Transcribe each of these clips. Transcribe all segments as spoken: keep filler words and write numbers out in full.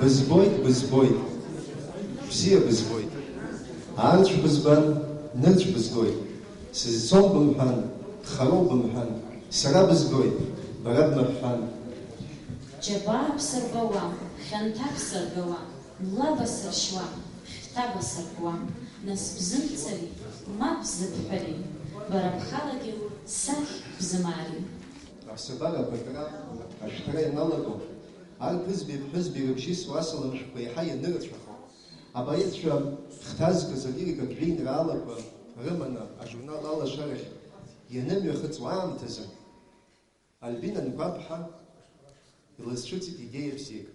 Бызбоит, бызбоит. Бзиа бызбоит. Аарцә бызбан, нырцә бызгоит. Сызцом бымҳәан, хароуп бымҳәан, сара бызгоит, бара бмаҳәҳәан. Џьабаа бсырбауа, хьанҭа бсыргауа, мла басыршьуа, хьҭа басыркуа, нас бзымцари, мап бзыбҳәари, бара бхалагьы сахь бзымаари. Аԥсабара абатәра, ашәҭра ианалаго, арԥызбеи ԥҳәызбеи рыбжьысуа асалам шәҟәқәа еиҳа ианырацәахо, апоетцәа хҭазгаз алирикатә жәеинраалақәа рыманы ажурнал Алашарахь ианымҩахыҵуа аамҭазы, Альбина Нқәаԥҳа илызцәырҵит идеиа бзиак.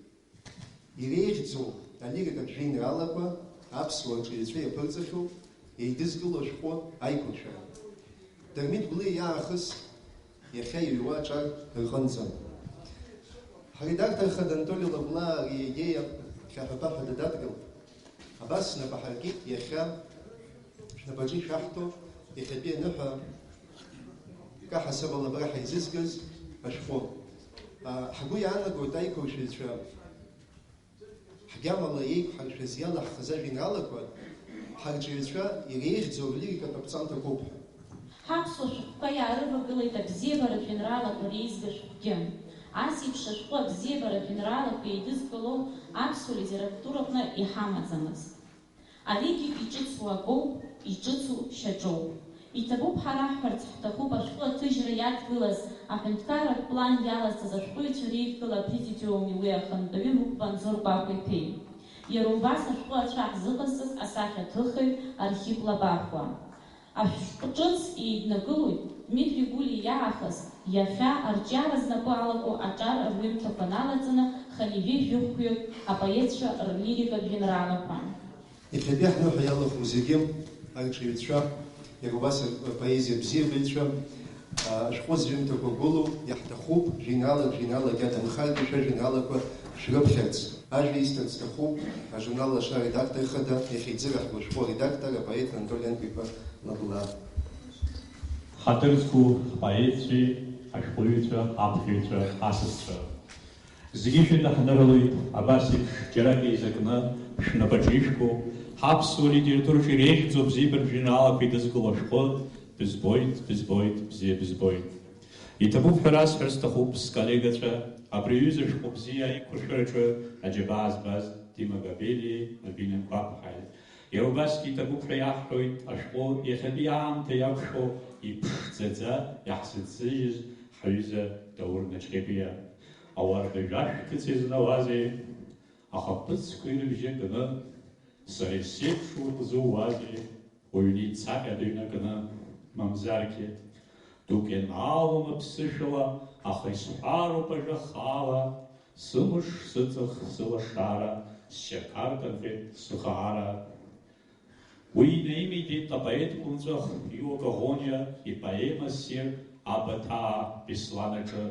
Иреиӷьӡоу алирикатә жәеинраалақәа аԥсуа рҿиаҩцәа иаԥырҵахьоу, еидызкыло ашәҟәы аиқәыршәара. Дырмит Гәлиа иаахыс иахьа иҩуа аҿар рҟынӡа. Ҳредактор хада Анатоли Лагәлаа ари аидеиа хьаҳәа-ԥаҳәа дададгылт. Абас снапы ҳаркит иахьа шәнапаҿы ишәаҳҭо иахьатәи аныҳәа каҳасабала абра ҳаизызгаз ашәҟәы. А, ҳгәы иаанагоит аиқәыршәаҩцәа ҳгьамала еиқәҳаршәаз иалаҳхыз ажәеинраалақәа, ҳарҿиаҩцәа иреиӷьӡоу рлирикатә аԥҵамҭақәоуп ҳәа. Ҳаԥсуа шәҟәқәа иаарывагылеит абзиабаратә жәеинраалақәа реизга шәҟәгьы. Ас еиԥш ашәҟәы абзиабаратә жәеинраалақәа еидызкыло аԥсуа литератураҟны иҳамаӡамызт. Аригьы иҿыцу акоуп, иҿыцу шьаҿоуп. Иҭабуп ҳара ҳҳәарц ҳҭахуп ашәҟәы аҭыжьра иадгылаз аҳәынҭқарратә план иалазҵаз ашәҟәыҩҩцәа реидгыла апрезидиуми уи ахантәаҩы Мықәба Анзор Кәакәа-иԥеи. Иара убас ашәҟәы ацәа ҳзыҟазҵаз асахьаҭыхҩы Архип Лабахәуа. Ашәҟәы ҿыц еиднакылоит Дмитри Гәлиа иаахыс иахьа арҿиара знапы алаку аҿар рҩымҭақәа налаҵаны хынҩажәи жәохәҩык апоетцәа рлирикатә жәеинраалақәа. Иахьатәи ҳныҳәа иалахәу зегьы, арҿиаҩцәа, иара убас апоезиа абзиабаҩцәа, ашәҟәы зҩымҭақәа гәылоу, иаҳҭахуп, жәеинраалак, жәеинраалак иаҭамхаргьы шәа жәеинраалақәа шәрыԥхьарц. Ажәа исҭарц сҭахуп ажурнал Лаша аредактор хада, иахьа иӡыраҳгоу ашәҟәы аредактор, апоет Анатоли Анқәа-иԥа Лагәлаа. Ҳаҭыр зқәу ҳпоетцәеи, ҳашәҟәыҩҩцәа, аԥхьаҩцәа, асасцәа! Зегьы шәыдаҳныҳәалоит, абас еиԥш џьарак еизакны шәнапаҿы ишәку, ҳаԥсуа литератураҿы иреиӷьӡоу абзиабаратә жәеинраалақәа еидызкыло ашәҟәы, бызбоит, бызбоит, бзиа бызбоит. Иҭабуп ҳәа расҳәар сҭахуп сколлегацәа, абри аҩыза ашәҟәы бзиа аиқәыршәараҿы аџьабаа збаз Дима Габелиеи Альбина Нқәаԥҳаи. Иара убасгьы иҭабуп ҳәа иаҳҳәоит ашәҟәы иахьатәи аамҭа иақәшәо иԥшӡаӡа иаҳзыӡыжьыз ҳаҩыза Даур Наҷҟьебиа. Ауарбажә ашәҭыц иазнауазеи, ахаԥыцқәа ирыбжьакны, сара исеиԥшу узууазеи, уҩны ицаҟьа дыҩнакны, мамзаргьы, дук ианаалом аԥсышәала, аха исҳәароуп ажәа хаала, сымш, сыҵых, сылашара, сшьақар кынҟьеит сыхаара. Уи инаимидеит апоет Кәынҵәах Иуа Коӷониа ипоема ссир Абаҭаа Беслан аҿы.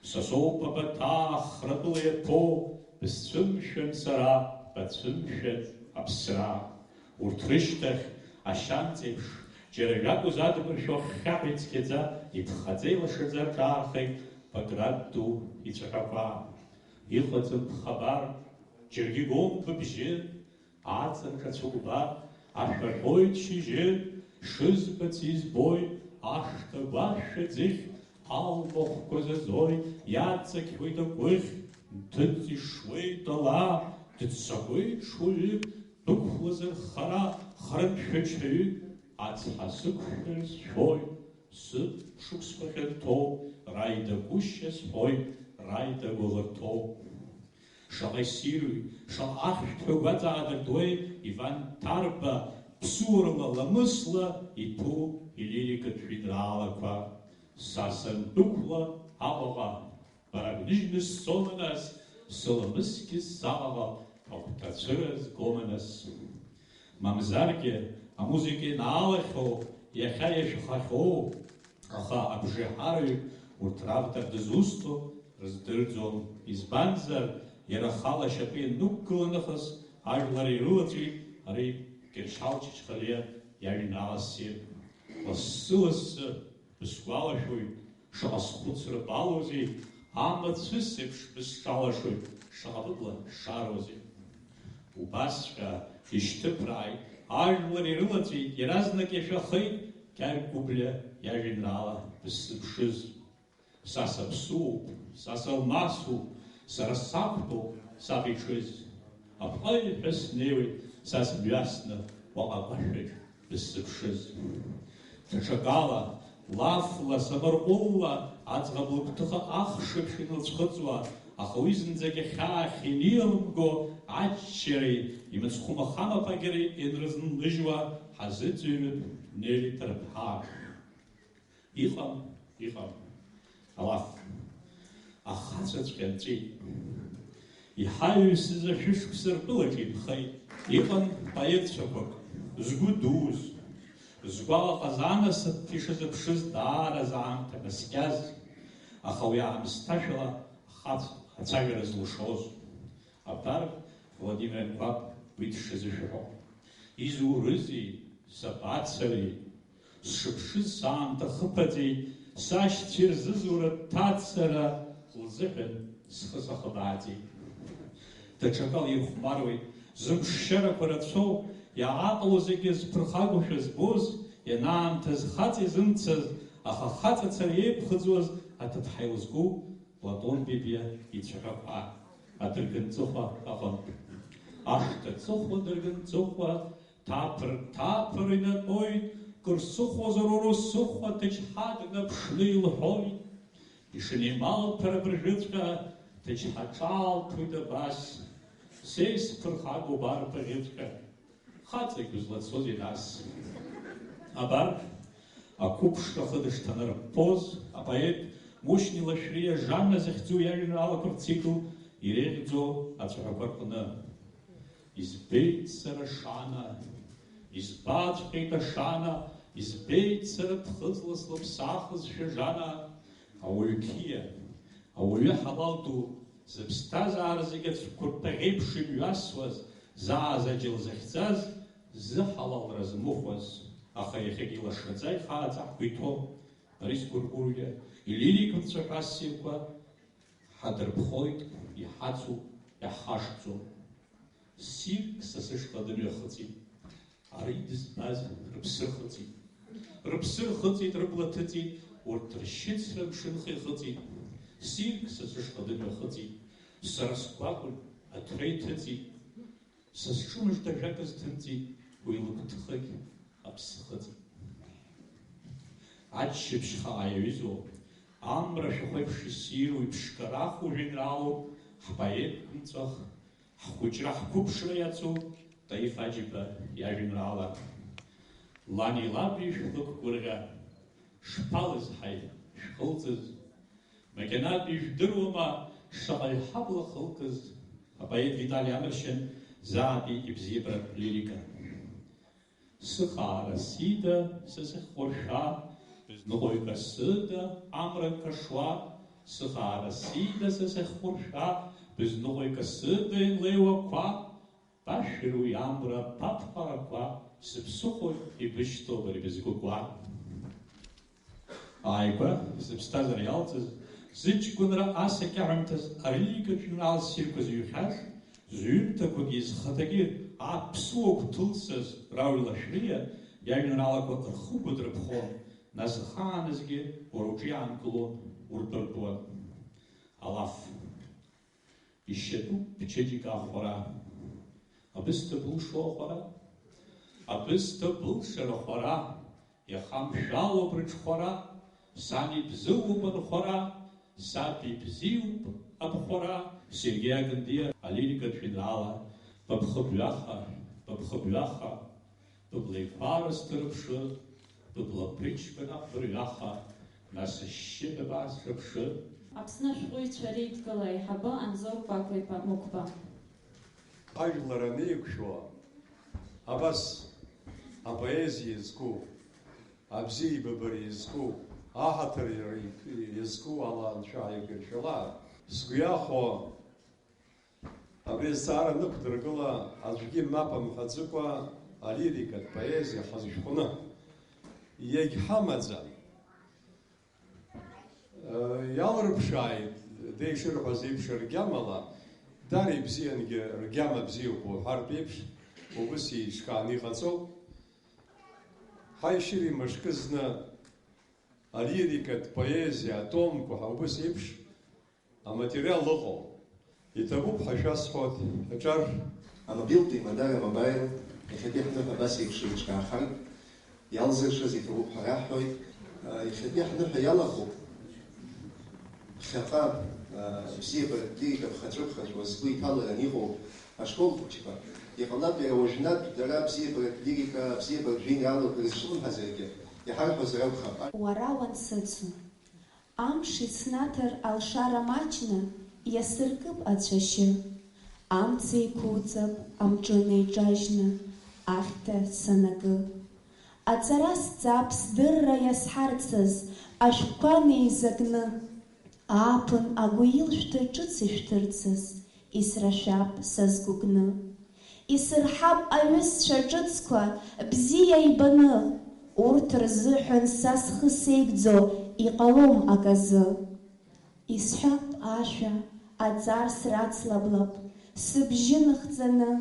Са соуп Абаҭаа ахратәыла иаԥоу, бысцәымшәан сара, бацәымшәан аԥсра. Урҭ рышьҭахь, ашьанҵеиԥш, џьара жәакәыз адмыршәо ахьхьаҳәа ицқьаӡа, иԥхаӡа илашаӡа рҿаархеит Пакрат ду ицәаҳәақәа. Иҟаӡам хабар, џьаргьы гом быбжьы, Аҵаҿа цәыкәбар ашәаҳәоит шьыжьы, шызбац избоит, ашҭа гәашә аӡыхь, алмахәқәа заӡоит, иаҵақьуеит агәыхь, дыҵишуеит ала, дцақәеит ҽуаҩык, дықәлазар хара, хрымшәачаҩык, ацҳа сықәшәар сшәоит, сыԥшықәсқәа хьанҭоуп, раидагәышьа сҳәоит, раидагәалырҭоуп. Шаҟа иссируи, шаҟа ахьшәҭҳәа гәаҵа аадыртуеи Иван Ҭарба ԥсуарала, ламысла иҭәу илирикатә жәеинраалақәа. Са сандәықәла Аҟәаҟа, бара бныжьны сцома нас, сыламысгьы саҟаҟа, агәҭацәыра згома нас? Мамзаргьы, амузыка ианаалахьоу, иахьа иашәхахьоу, аха абжеиҳараҩык урҭ равтор дызусҭоу рыздырӡом, избанзар, иара ахала ашьапы ианнықәгыла нахыс ажәлар ирылаҵәеит ари Кьыршьал Чачхалиа иажәеинраала ссир. Лассы-лассы бысгәалашәоит, шаҟа схәыцра балоузеи, амацәыс еиԥш бысҿалашоит, Шаҟа быбла шароузеи! Убасҵәҟьа ишьҭыԥрааит, ажәлар ирылаҵәеит, иаразнак иашәахеит Кьаргь Гәыблиа иажәеинраала Бысзыԥшыз. Са саԥсуоуп, са салмасуп, сара сақәтәоуп саб иҽыз. Апҟаҩ ҳәа снеиуеит са сымҩасны уаҟа агәашәаҿ бысзыԥшыз. Даҽакала, лафла, самарҟәылла, аӡӷаб лыгәҭыха ахшыԥшә инылцәхыҵуа, аха уи зынӡагь ахьаахь инилымго аччареи имыцхәы махамаԥагьареи инрызынлыжьуа ҳазыӡырҩып Нели Ҭарԥҳа. Иҟам, иҟам. Алаф. Ахацәаҵәҟьа нҵәеит. Иҳаҩсыз ашәышықәса ртәылаҿ инхеит. Иҟан поетцәақәак, згәы дуз, згәалаҟаз анасыԥ ишазыԥшыз даараӡа аамҭа наскьаз, аха уи аамсҭашәала ахац-, ацәажәара зылшоз. Абар Владимир Анқәаб уи дшазышәаҳәо. Изурызеи, сабацари? Сшыԥшыз саамҭа хыԥаӡеит, сашьцәа ирзызура ҭацара лзыҳәан схы сахыбааӡеит. Даҽакала ирхәмаруеит, зымшшьарақәа рацәоу, иааҟало зегьы зԥырхагоушәа збоз, ианаамҭаз хаҵа изымцаз, аха хаҵацара еиԥхыӡуаз аҭыԥҳа илызку Платон Бебиа ицәаҳәақәа. Адырганҵыхәа аҟынтә. Ашҭа ҵыхәа, дырганҵыхәа, ҭаԥыр-ҭаԥыр инатәоит, кыр сыхәозар, уара усыхәа, ҭыџьҳа днаԥшны илҳәоит. Ишынеималҭәара абыржәыҵәҟьа, ҭыџьҳа ҿаалҭуеит абас, са исԥырхагоуп арбаӷьыҵәҟьа. Хаҵа игәызлацозеи нас? Абар, ақәыԥшра ахы дышҭанарԥпоз апоет Мушьни Лашәриа Жанна захьӡу иажәеинраалақәа рцикл иреиӷьӡоу ацәаҳәақәа рҟны. Избеит сара Шана, избаҵәҟьеит Ашана, избеит сара ԥхыӡла слыԥсахызшәа Жана, ауаҩ қьиа, ауаҩы ҳалал ду, зыԥсҭазаара зегьы ацәқәырԥа еиԥш имҩасуаз, заа заџьал захьӡаз, зыҳалалра змыхәаз, аха иахьагьы илашаӡа ихааӡа ҳгәы иҭоу, Борис Гәыргәырҩа илирикатә цәаҳәа ссирқәа ҳадырԥхоит, иҳацуп, иаҳхашҭӡом. Ссирк са сышҟа дымҩахыҵит. Ари дызбаз рыԥсы рхыҵит. Рыԥсы рхыҵит, рыбла ҭыҵит, урҭ ршьыцра мшынха ихыҵит. Ссирк са сышҟа дымҩахыҵит. Сара сгәакәын, аҭра иҭыҵит. Са сҿы мыжда ажәак азҭымҵит, уи лыгәҭыхагь аԥсы хыҵит. Аччаԥшь хаа иаҩызоуп, амра ашәахәа еиԥш иссиру, иԥшқараху жәеинраалоуп ҳпоет нҵәах, ҳхәыҷра, ҳқәыԥшра иацу Таиф Аџьба иажәеинраала. Лани лаби шәхықәгәырӷьа, шԥалызҳаи шәхылҵыз? Макьанатә ижәдыруама шаҟаҩ ҳабла хылкыз апоет Витали Амаршьан заатәи ибзиабаратә лирика? Сыхаара сида, са сахьхәыршәа, бызныҟәаҩ касыда, амра кашуа, сыхаара сида, са сахьхәыршәа, бызныҟәаҩ касыда инлеиуақәа, башәыр уи амра баԥҟарақәа, сыԥсыхәоит ибышьҭоу абри бызгәыкуа. Ааигәа, зыԥсҭазаара иалҵыз, зыҷкәынра асакьаҳәамҭаз алирикатә жәеинраала ссирқәа зыҩхьаз, зҩымҭақәагьы зхаҭагьы аԥсуа гәҭылсыз Рауль Лашәриа иажәеинраалақәа рхы угәы дырԥхон, нас ахааназгьы уара уҿы иаанкылон, уртәыртәуан. Алаф. Ишьатәуп бчеиџьыка ахәара. Абысҭа былшо ахәара? Абысҭа былшара ахәара, иахамшәалоуп рыҽхәара, сан ибзылуп анхәара, саб ибзиоуп абхәара, Сергеи Агындиа алирикатә жәеинраала, ба бхы бҩаха, ба бхы бҩаха. Быблеиқәара сҭырԥшы, быбла ԥыџьба наҟ бырҩаха, нас ашьшьыҳәа баасҿаԥшы. Аԥсны ашәҟәыҩҩцәа реидкыла аиҳабы Анзор Кәакәа-иԥа Мықәба. Ажәлар анеиқәшәо, абас апоезиа иазку, абзиеибабара иазку, аҳаҭыр иазку ала Анцәа ҳаигәыршәала, сгәы иахәо, абри азҵаара анықәдыргыла, аӡәгьы мап амҳәаӡакәа, алирикатә поезиа ҳазшәҟәны иагьҳамаӡам. Иалырԥшааит, деишырҳәаз еиԥш, ргьамала, Дара ибзиангьы ргьама бзиоуп уҳәартә еиԥш, убыс еиҿкааны иҟаҵоуп. Ҳаи, шьыри мышкы зны алирикатә поезиа атомқәа ҳәа убыс еиԥш аматериал ыҟоуп. Иҭабуп ҳәа шәасҳәоит, аҿар. Амобилтә имадара мобаил, иахьатәи ҳныҳәа абас еиԥш еиҿкаахартә иалзыршаз иҭабуп ҳәа раҳҳәоит. Иахьатәи ҳныҳәа иалахәуп. Ԥхьаҟа, бзиабаратә лирика ԥхаҵәы-ԥхаҵәуа згәы иҭаларан иҟоу ашкол хәыҷқәа. Иҟалап, иара уажәнатә дара абзиабаратә лирика, абзиабаратә жәеинраалақәа рызҿлымҳазаргьы, иҳарҳәозар акәхап. Уара уансыцу, амш иснаҭар алшара маҷны, иасыркып ацәашьы. Амца еиқәуҵап амҿы неиҿажьны, ахьҭа санакы. Аҵара сҵап сдырра иазҳарцаз, ашәҟәқәа неизакны. Ааԥын агәы илшәҭа ҿыц ишәҭырцаз, исрашәап са сгәыкны. Исырҳап аҩызцәа ҿыцқәа бзиа ибаны, урҭ рзыҳәан са схы сеигӡо иҟалом аказы. Исҳәап ашәа, аҵар срацлаблап, сыбжьы ныхҵаны,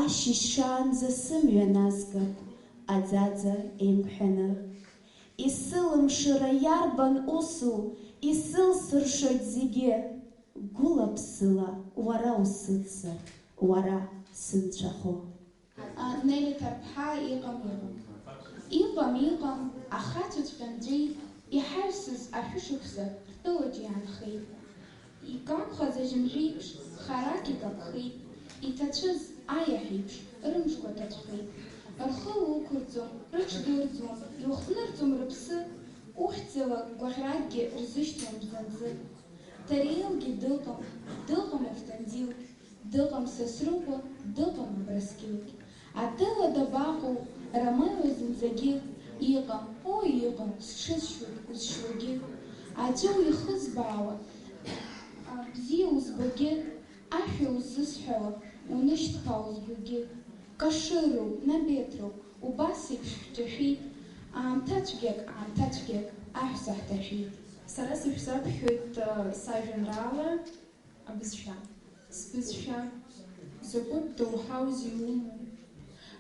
ашьыжь шаанӡа сымҩа назгап, аӡаӡа еимгәҳәаны. Исылымшара иарбан усу, исылсыршоит зегьы, гәыла-ԥсыла уара усыцзар, уара сынцәахәы. А, Нели Ҭарԥҳа, иҟам, иҟам. Иҟам, иҟам, ахацәаҵәҟьа нҵәеит, иҳаҩсыз ашәышықәса ртәылаҿ иаанхеит. Икамхаз ажьымжәеиԥш, харак икаԥхеит, иҭацәыз аиаҳәеиԥш, рымшқәа ҭацәхеит. Рхы лықәырҵом, рыҽдырӡуам, иухҭнырҵом рыԥсы, ухьӡала гәаӷьракгьы рзышьҭуам бзанҵы. Тариелгьы дыҟам, дыҟам Автандил. Дыҟам Сасрыҟәа, дыҟам Абрыскьыл. Атәыла дабаҟоу, Ромео зынӡагьы иҟам, о, иҟам, сҽысшьуеит узшьуагьы. Аӡәы уихызбаауа, а, бзиа узбогьы, ашәа уззысҳәауа, унышьҭԥаау згәгьы. Кашыроу, Набеҭроу, убас еиԥш шәҿашәеит, аамҭа цәгьак, аамҭа цәгьак аҳәса ҳҭашәеит. Сара сышәзаԥхьоит, а, сажәеинраала. Абызшәа. Сбызшәа, закәытә доуҳаузеи иумоу?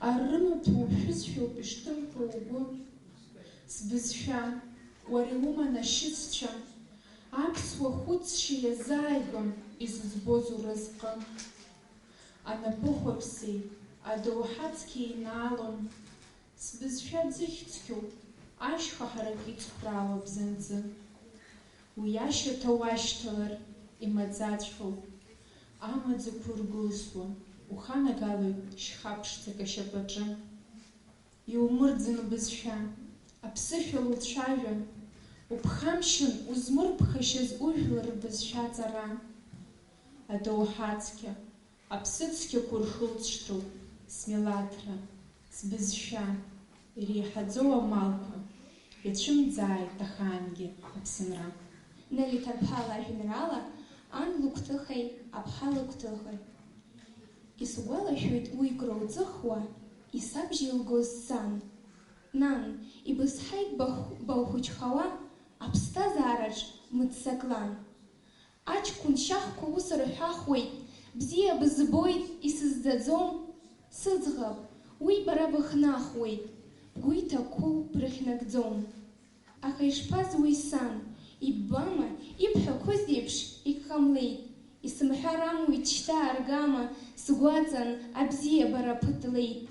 Аррымаҭәа ушәызшәоуп ишҭымҳәо угәы. Сбызшәа, уара иуман ашьыццәа, аԥсуа хәыцшьа иазааигәан изызбоз уразҟы. Анапыхәаԥси адоуҳацқьеи инаалон. Сбызшәа ӡыхь цқьоуп, ашьха ҳарак ицхәраауа бзанҵы. Уи ашьаҭа уашьҭалар имаӡаҵәҟьоуп, амаӡақәа ургәылсуа, уханагалоит шьха ԥшӡак ашьапаҿы. Иумырӡын убызшәа, аԥсышәала уцәажәа, уԥхамшьан узмырԥхашьаз ужәлар рбызшәа аҵара. Адоуҳацқьа, аԥсыцқьақәа урхылҵшьҭроуп смилаҭра, сбызшәа, иреиҳаӡоу амалқәа, иацәымӡааит ахаангьы Аԥсынра. Нели Ҭарԥҳа лажәеинраала Ан лыгәҭыхеи аԥҳа лыгәҭыхеи. Исгәалашәоит уи кроуҵыхуа, исабжьеилгоз сан. Нан, ибызҳаит бахә-, баухәыҷхауа, аԥсҭазаараҿ мыццаклан. Аҷкәын шьахәқәа ус рҳәахуеит, бзиа бызбоит, исызӡаӡом. Сыӡӷаб, уи бара быхнахуеит, бгәы иҭақәоу брыхьнагӡом. Аха ишԥаз уи сан, иббама, ибҳәақәоз еиԥш егьҟамлеит. Исымҳәар амуит шьҭа аргама, сгәаҵан абзиабара ԥыҭлеит.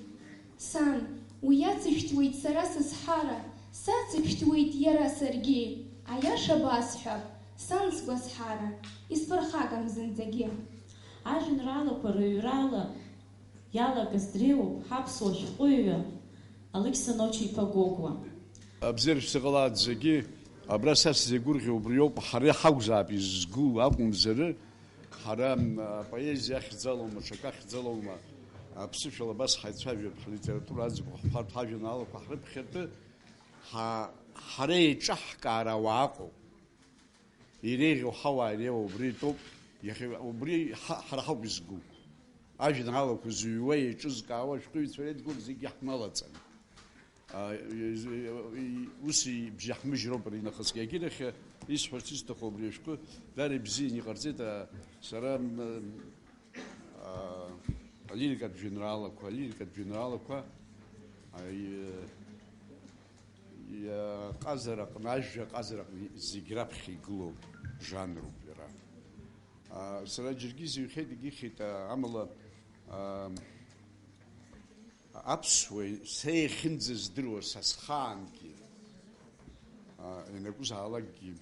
Сан, уи иацышәҭуеит сара сызҳара, сацышәҭуеит иара саргьы, аиаша басҳәап, сан сгәазҳара, исԥырхагам зынӡагьы. Ажәеинраалақәа рыҩрала иалагаз дреиуоуп ҳаԥсуа шәҟәыҩҩы Алықьса Ноча-иԥа Гогәуа. Абзиара шәзыҟалааит зегьы, абра са сзеигәырӷьо убриоуп, ҳара иҳакәзаап изгу акәымзар, ҳара, м, апоезиа ахьӡалоума, ҽак ахьӡалоума, аԥсышәала абас ҳаицәажәап, ҳлитература аӡбахә ҳҳәартә, ҳажәеинраалақәа ҳрыԥхьартәы, ҳа-, ҳара еиҿаҳкаара ауаа ыҟоуп. Иреиӷьу ҳауаа иреиуоу убри итәоуп, иахьа убри ҳа-, ҳара ҳауп изгу. Ажәеинраалақәа зыҩуа, еиҿызкаауа ашәҟәыҩҩцәа реидгыла зегьы ҳналаҵаны. А, и-, и-, и-, ус ибжьаҳмыжьроуп ари нахысгьы. Егьирахь исҳәарц исҭаху абри ашәҟәы даара ибзианы иҟарҵеит, а, сара, м, а, алирикатә жәеинраалақәа, алирикатә жәеинраалақәа, а, и-, иҟазараҟны, ажәа ҟазараҟны зегь раԥхьа игылоу жанруп иара. А, сара џьаргьы изыҩхьеит, егьихьеит, а, амала, а, аԥсуа са иахьынӡаздыруа, са схаангьы, а, ианакәызаалакгьы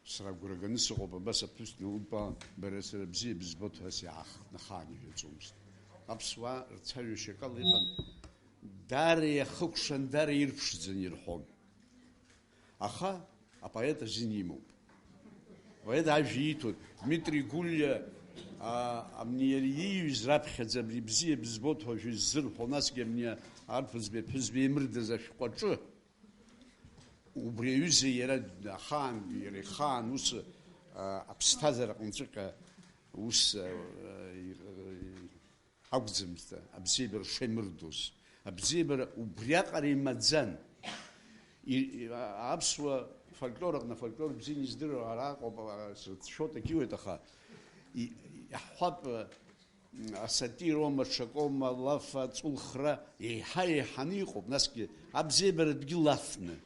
сара агәра ганы сыҟоуп, абас аԥҳәыс дналыдтәалан, бара сара бзиа бызбоит ҳәа сиаахтны ахаан иҳәаӡомызт. Аԥсуаа рцәажәашьа акала иҟан, даара иахыкәшан, даара ирԥшӡан ирҳәон. Аха апоет азин имоуп. Апоет ажәа ииҭоит. Дмитри Гәлиа, а, абни иара ииҩыз раԥхьаӡа абри бзиа бызбоит ҳәа ажәа иззырҳәо, насгьы абни арԥызбеи аԥҳәызбеи еимырдаз ашәҟәаҿы, убри аҩыза иара ахаангьы, иара ихаан ус, а, аԥсҭазаара аҟынҵәҟьа ус, а, и-, акәӡамызт, абзиабара шеимырдоз. Абзиабара убриаҟара имаӡан. И-, и-, а-, аԥсуа фольклор аҟны, афольклор бзианы издыруа араҟоуп, а, срыцәшәоит, акиуеит, аха и-, иаҳҳәап, а, асатироума, аҽакоума, алаф аҵәылхра еиҳа еиҳаны иҟоуп, насгьы абзиабаратәгьы лафны.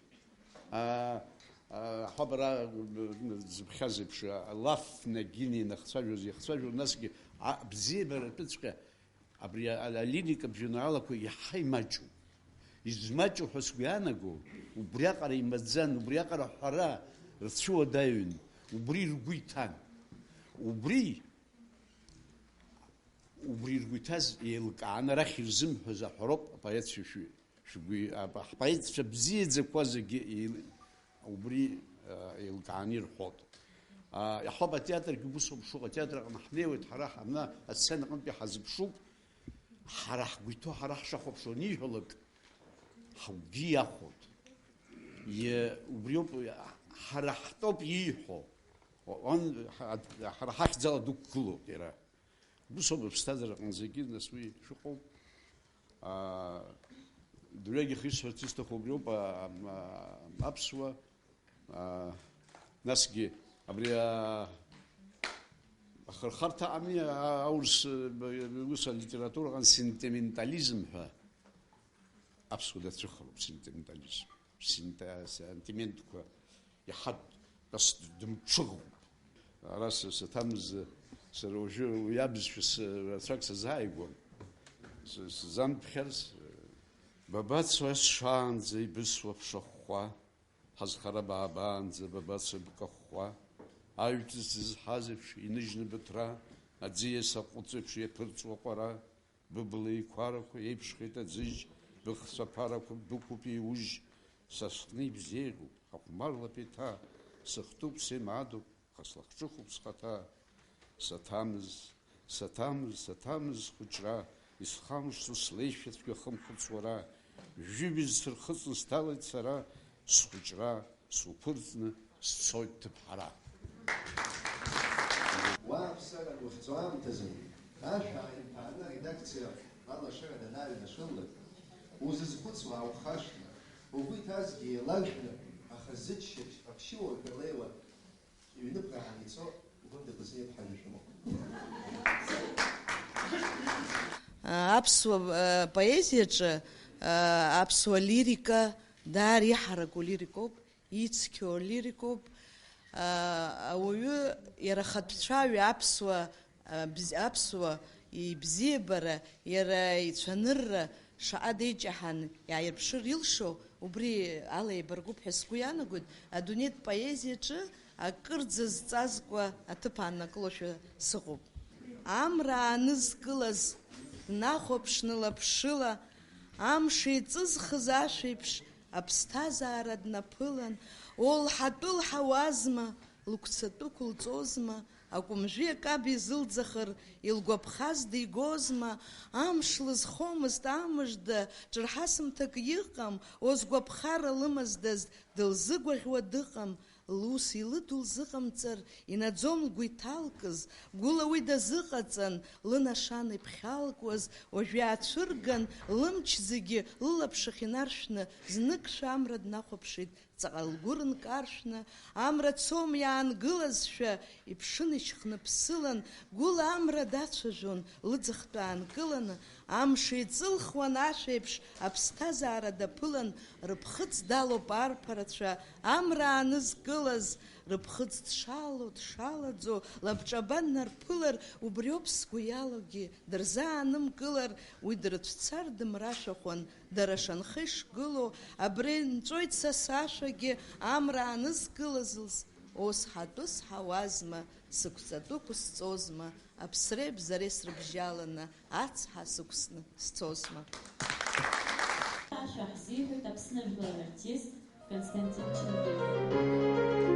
А, а, ҳаб ара, м, зыԥхьаз еиԥш, а, лафнагьы инеины иахцәажәоз, иахцәажәон, насгьы, а, абзиабаратәыҵәҟьа абри а-, алирикатә жәеинраалақәа иаҳа имаҷуп. Измаҷу ҳәа сгәы иаанаго, убриаҟара имаӡан, убриаҟара аҳәара рцәыуадаҩын, убри ргәы иҭан. Убри, убри ргәы иҭаз еилкааны арахь ирзымҳәоз аҳәароуп апоет шәи-, шәи-, шәгәы, а, ҳпоетцәа бзиаӡақәа зегьы еил-, убри, а, еилкааны ирҳәоит. А, иаҳҳәап, атеатргьы убыс ауп шыҟоу, атеатр аҟны ҳнеиуеит ҳара, ҳамна асцена аҟынтәи ҳазыԥшуп, ҳара ҳгәы иҭоу, ҳара ҳшахәаԥшуа аниҳәалак, ҳгәгьы иахәоит. Е, убриоуп, ҳара ҳтәоуп ииҳәо. Он, ҳа-, ҳара ҳахьӡала дықәгылоуп иара. Ус ауп аԥсҭазаара аҟны зегьы, нас, уи шыҟоу. Аа, дырҩегьых исҳәарц исҭаху убриоуп, а, а, аԥсуа, аа, насгьы абри, а, ахырхарҭа ами, а, аурыс, а, б-, ус алитератураҟан сентиментализм ҳәа аԥсуа дацәыхароуп, сентиментализм. Сента-, сентиментқәа иаҳа дас дымҽыӷуп. Ара са саҭамыз, сара уажәы уи абызшәа сы-, рацәак сазааигәам. Сы-, сзамԥхьарц, бабацо ас шаанӡа ибысуа ԥшахәхәа, ҳазхара баабаанӡа бабацо бкахәхәа, аҩ ҿыц зызҳаз еиԥш иныжьны быҭра, аӡиас аҟәыҵ еиԥш иаԥырҵуа ҟәара, быбла еиқәарақәа еиԥшхеит аӡыжь, быхцәа ԥарақәа бықәуп еиужь, са сҟны ибзеиӷьуп, ахәмарлап еиҭа, сыхтуп, сеимадоуп, аха слахҿыхуп схаҭа. Саҭамыз, саҭамыз, саҭамыз схәыҷра, исхамышҭуа слеишәа цәгьа хымхәыц уара, жәибжь сырхыҵны сҭалеит сара, схәыҷра суԥырҵны сцоит ҭыԥҳара. Уа аԥсаран ухьӡо аамҭазын, ашә ааимԥааны аредакциа алашара данааҩнашылалак, узызхәыцуа ааухашҭны, угәы иҭазгьы еилажәны, аха зыччаԥшь ҟаԥшьы уажәы леиуа, иҩныԥраан ицо Гәында Кәыҵниаԥҳа ҩышәымоуп. Аԥсуа, э, поезиаҿы, э, аԥсуа лирика даара иҳараку лирикоуп, ицқьоу лирикоуп. А, ауаҩы иара ахатә цәаҩа аԥсуа, а, бз-, аԥсуа ибзиабара, иара ицәанырра шаҟа деиҷаҳан иааирԥшыр илшо, убри ала еибаркуп ҳәа сгәы иаанагоит. Адунеитә поезиаҿы акырӡа зҵазкуа аҭыԥ ааннакылошәа сыҟоуп. Амра аанызкылаз днахәаԥшны лаԥшыла, амш еиҵызхыз ашәеиԥш аԥсҭазаара днаԥылан, олҳа-тәылҳауазма, лыгәцатәы ықәылҵозма, акәымжәи акаби зылӡахыр илгәаԥхаз дигозма, амш лызхомызт амыжда, ҿырҳасымҭак иҟам, озгәаԥхара лымаздаз дылзыгәаӷьуа дыҟам, Лус илыду лзыҟамҵар, инаӡом лгәы иҭалкыз, гәыла уи дазыҟаҵан, лынашана иԥхьалкуаз, уажә иаацәырган, лымч зегьы лылаԥш ахь инаршәны, знык-шәа амра днахәаԥшит, ҵаҟа лгәы рынкаршәны, амра цом иаангылазшәа, иԥшын ишьхныԥсылан, гәыла амра дацәажәон, лыӡахтәы аанкыланы, амш еиҵылхуан ашәеиԥш, аԥсҭазаара даԥылан, рыԥхыӡ далоуп арԥарацәа, амра аанызкылаз, рыԥхыӡ дшалоу, дшалаӡоу, лабҿаба днарԥылар, убриоуп сгәы иалоугьы, дырзаанымкылар, уи дрыцәцар дымрашәахәан, дара шанхеи шгылоу, абри нҵәоит са сашәагьы, амра аанызкылаз лс-, ус ҳатәы сҳауазма, сықәҵатәы қәысҵозма, аԥсреи абзареи срыбжьаланы, ацҳа сықәсны сцозма. Ашәа ҳзиҳәоит Аԥсны жәлар артист Константин Чингиев.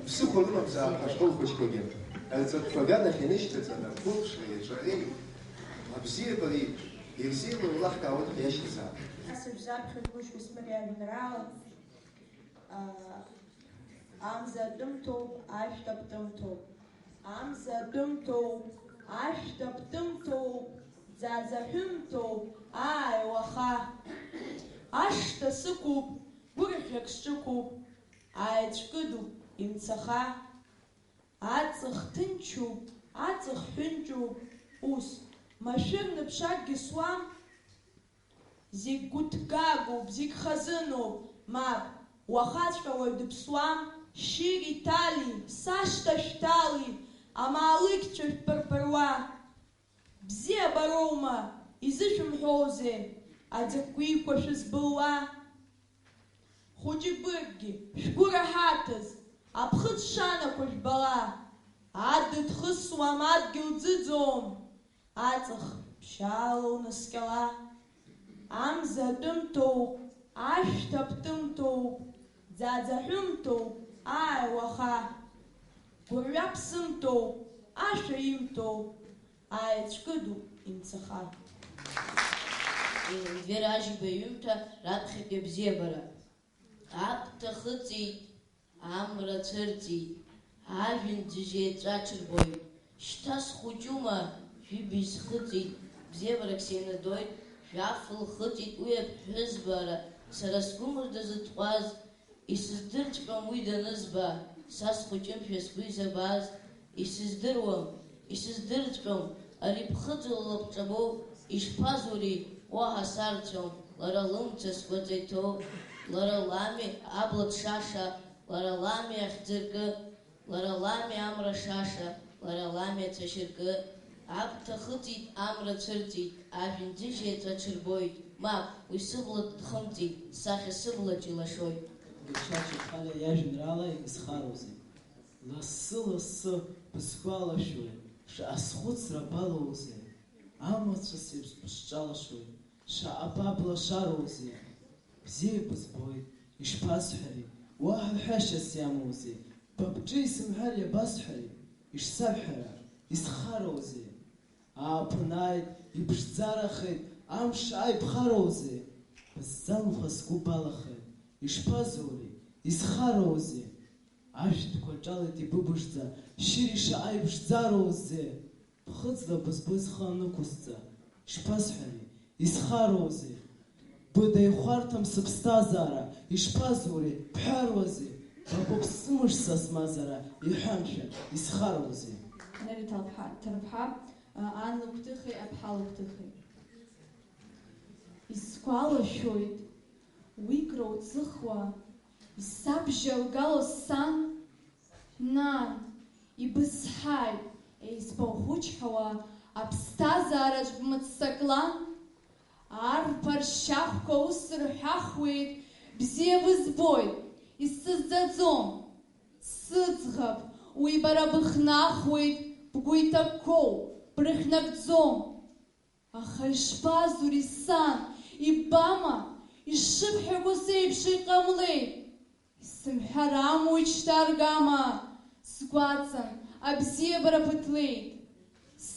Ԥсыхәа рымамзаап ҳашкол хәыҷқәагьы. Рҵатәқәа аганахь инышьҭаҵаны, рхәылԥшреи аҿареи, абзиабареи ирзеилоу еилаҳкаауеит ҳәа иашьҭазаап. Сыбжьаԥхьоит Гәышьба Смыр иажәеинраала, аа, Амза атәымҭоуп, ашәҭ аптымҭоуп. Амза атәымҭоуп, ашәҭ аптымҭоуп, ӡаӡа ҳәымҭоуп, ааи, уаха. Ашҭа сықәуп, гәырӷьак сҿықәуп, ааи, ҵәкыдуп, имцаха. Аҵых ҭынчуп, аҵых ҳәынҷуп, ус, машәырны ԥшакгьы суам. Зегь гәыҭгагоуп, зегь хазыноуп, мап, уахаҵәҟьа уаҩ дыԥсуам, шьыри, ҭали, сашҭа шәҭали, амаалықьцәа шәпырпыруа. Бзиабароума, изышәымҳәозеи, аӡахәиқәа шәызбылуа? Хәыҷык-быргьы, шәгәы раҳаҭыз, аԥхыӡ шанақәа жәбала, адыд хысуам, адгьыл ӡыӡом. Аҵых ԥшьаала унаскьала. Амза атәымҭоуп, ашәҭ аптымҭоуп, ӡаӡа ҳәымҭоуп, ааи, уаха. Гәырҩа ԥсымҭоуп, ашәа имҭоуп, ааи, ҵәкыдуп, имцаха. Енвер Ажьба иҩымҭа раԥхьатәи абзиабара. Аԥҭа хыҵит, амра цәырҵит, ажәҩан ӡыжь еҵәа ҽырбоит. Шьҭа схәыҷума, жәибжь схыҵит, бзиабарак сеинадоит, жәаф лхыҵит уи аԥҳәызба ара, сара сгәы мыжда зытҟәаз, исыздырҵәҟьом уи данызба, са схәыҷымшәа сгәы изабаз, исыздыруам, исыздырҵәом, ари ԥхыӡла лабҿабоу, ишԥазури, уаҳа сарцәом, лара лымца сгәаҵа иҭоу, лара лами абла ҭшаша, лара лами ахьӡыркы, лара лами амра шаша, лара лами ацәашьыркы, аԥҭа хыҵит, амра цәырҵит, ажәҩан ӡыжь еҵәа ҽырбоит, мап, уи сыбла дхымҵит, сахьа сыблаҿ илашоит. Гришьа Чачхалиа иажәеинраала Изхароузеи? Лассы-лассы бысгәалашәоит, шаҟа схәыцра балоузеи, амацәыс еиԥш бысҿалашоит, шаҟа ба блашароузеи. Бзиа бызбоит, ишԥасҳәари, уаҳа ҳәашьас иамоузеи, ба бҿы исымҳәар иабасҳәари, ишсабҳәара, исхароузеи. Ааԥын ааит, иԥшӡарахеит, амш ааиԥхароузеи? Быззамхәа сгәы балахеит, ишԥазури, изхароузеи? Ашәҭқәа ҿалеит ибыбжӡа, шьыри шаҟа иԥшӡароузеи? Ԥхыӡла бызбоит схы анықәысҵа, ишԥасҳәари, изхароузеи? Быда ихәарҭам сыԥсҭазаара, ишԥазури, бҳәаруазеи? Бакоуп сымш са смазара, иҳәамшәа, исхаруазеи? Нелли Ҭарԥҳа, Ҭарԥҳа, а, ан лыгәҭыхеи аԥҳа лыгәҭыхеи. Исгәалашәоит, уи крауҵыхуа, исабжьалгало сан, нан, ибызҳаит, еизба ухәыҷҳауа, аԥсҭазаараҿ бмыццаклан, арԥар шьахәқәа ус рҳәахуеит, бзиа бызбоит, исзыӡаӡом, сыӡӷаб, уи бара быхнахуеит, бгәы иҭакқәоу, брыхьнагӡом. Аха ишԥазури, сан, иббама, ишыбҳәақәо сеиԥш иҟамлеит. Исымҳәар амуит шьҭа аргама, сгәаҵан, абзиабара ԥыҭлеит.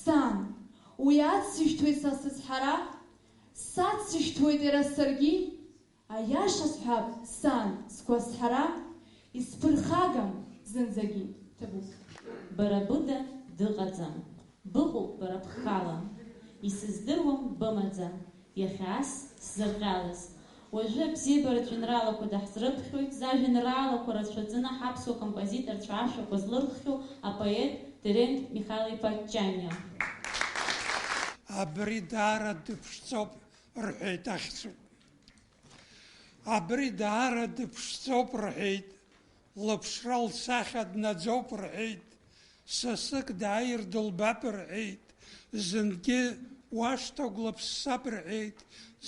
Сан, уи ацышәҭуеит са сызҳара, сацышәҭуеит иара саргьы. Аиаша сҳәап, сан, сгәазҳара, исԥырхагам зынӡагьы, ҭабуп. Бара быда дыҟаӡам, быҟоуп бара бхала. Исыздыруам бымаӡа, иахьа ас сзырҟьалаз. Уажәы абзиабаратә жәеинраалақәа даҳзрыԥхьоит, зажәеинраалақәа рацәаӡаны ҳаԥсуа композиторцәа ашәақәа злырххьоу апоет Терент Михал-иԥа Чаниа. Абри даара дыԥшӡоуп, рҳәеит ахьӡуп. Абри даара дыԥшӡоуп, рҳәеит, лыԥшра лсахьа днаӡоуп, рҳәеит, сасык дааир дылбап, рҳәеит, зынгьы уашҭа гәлаԥссап, рҳәеит,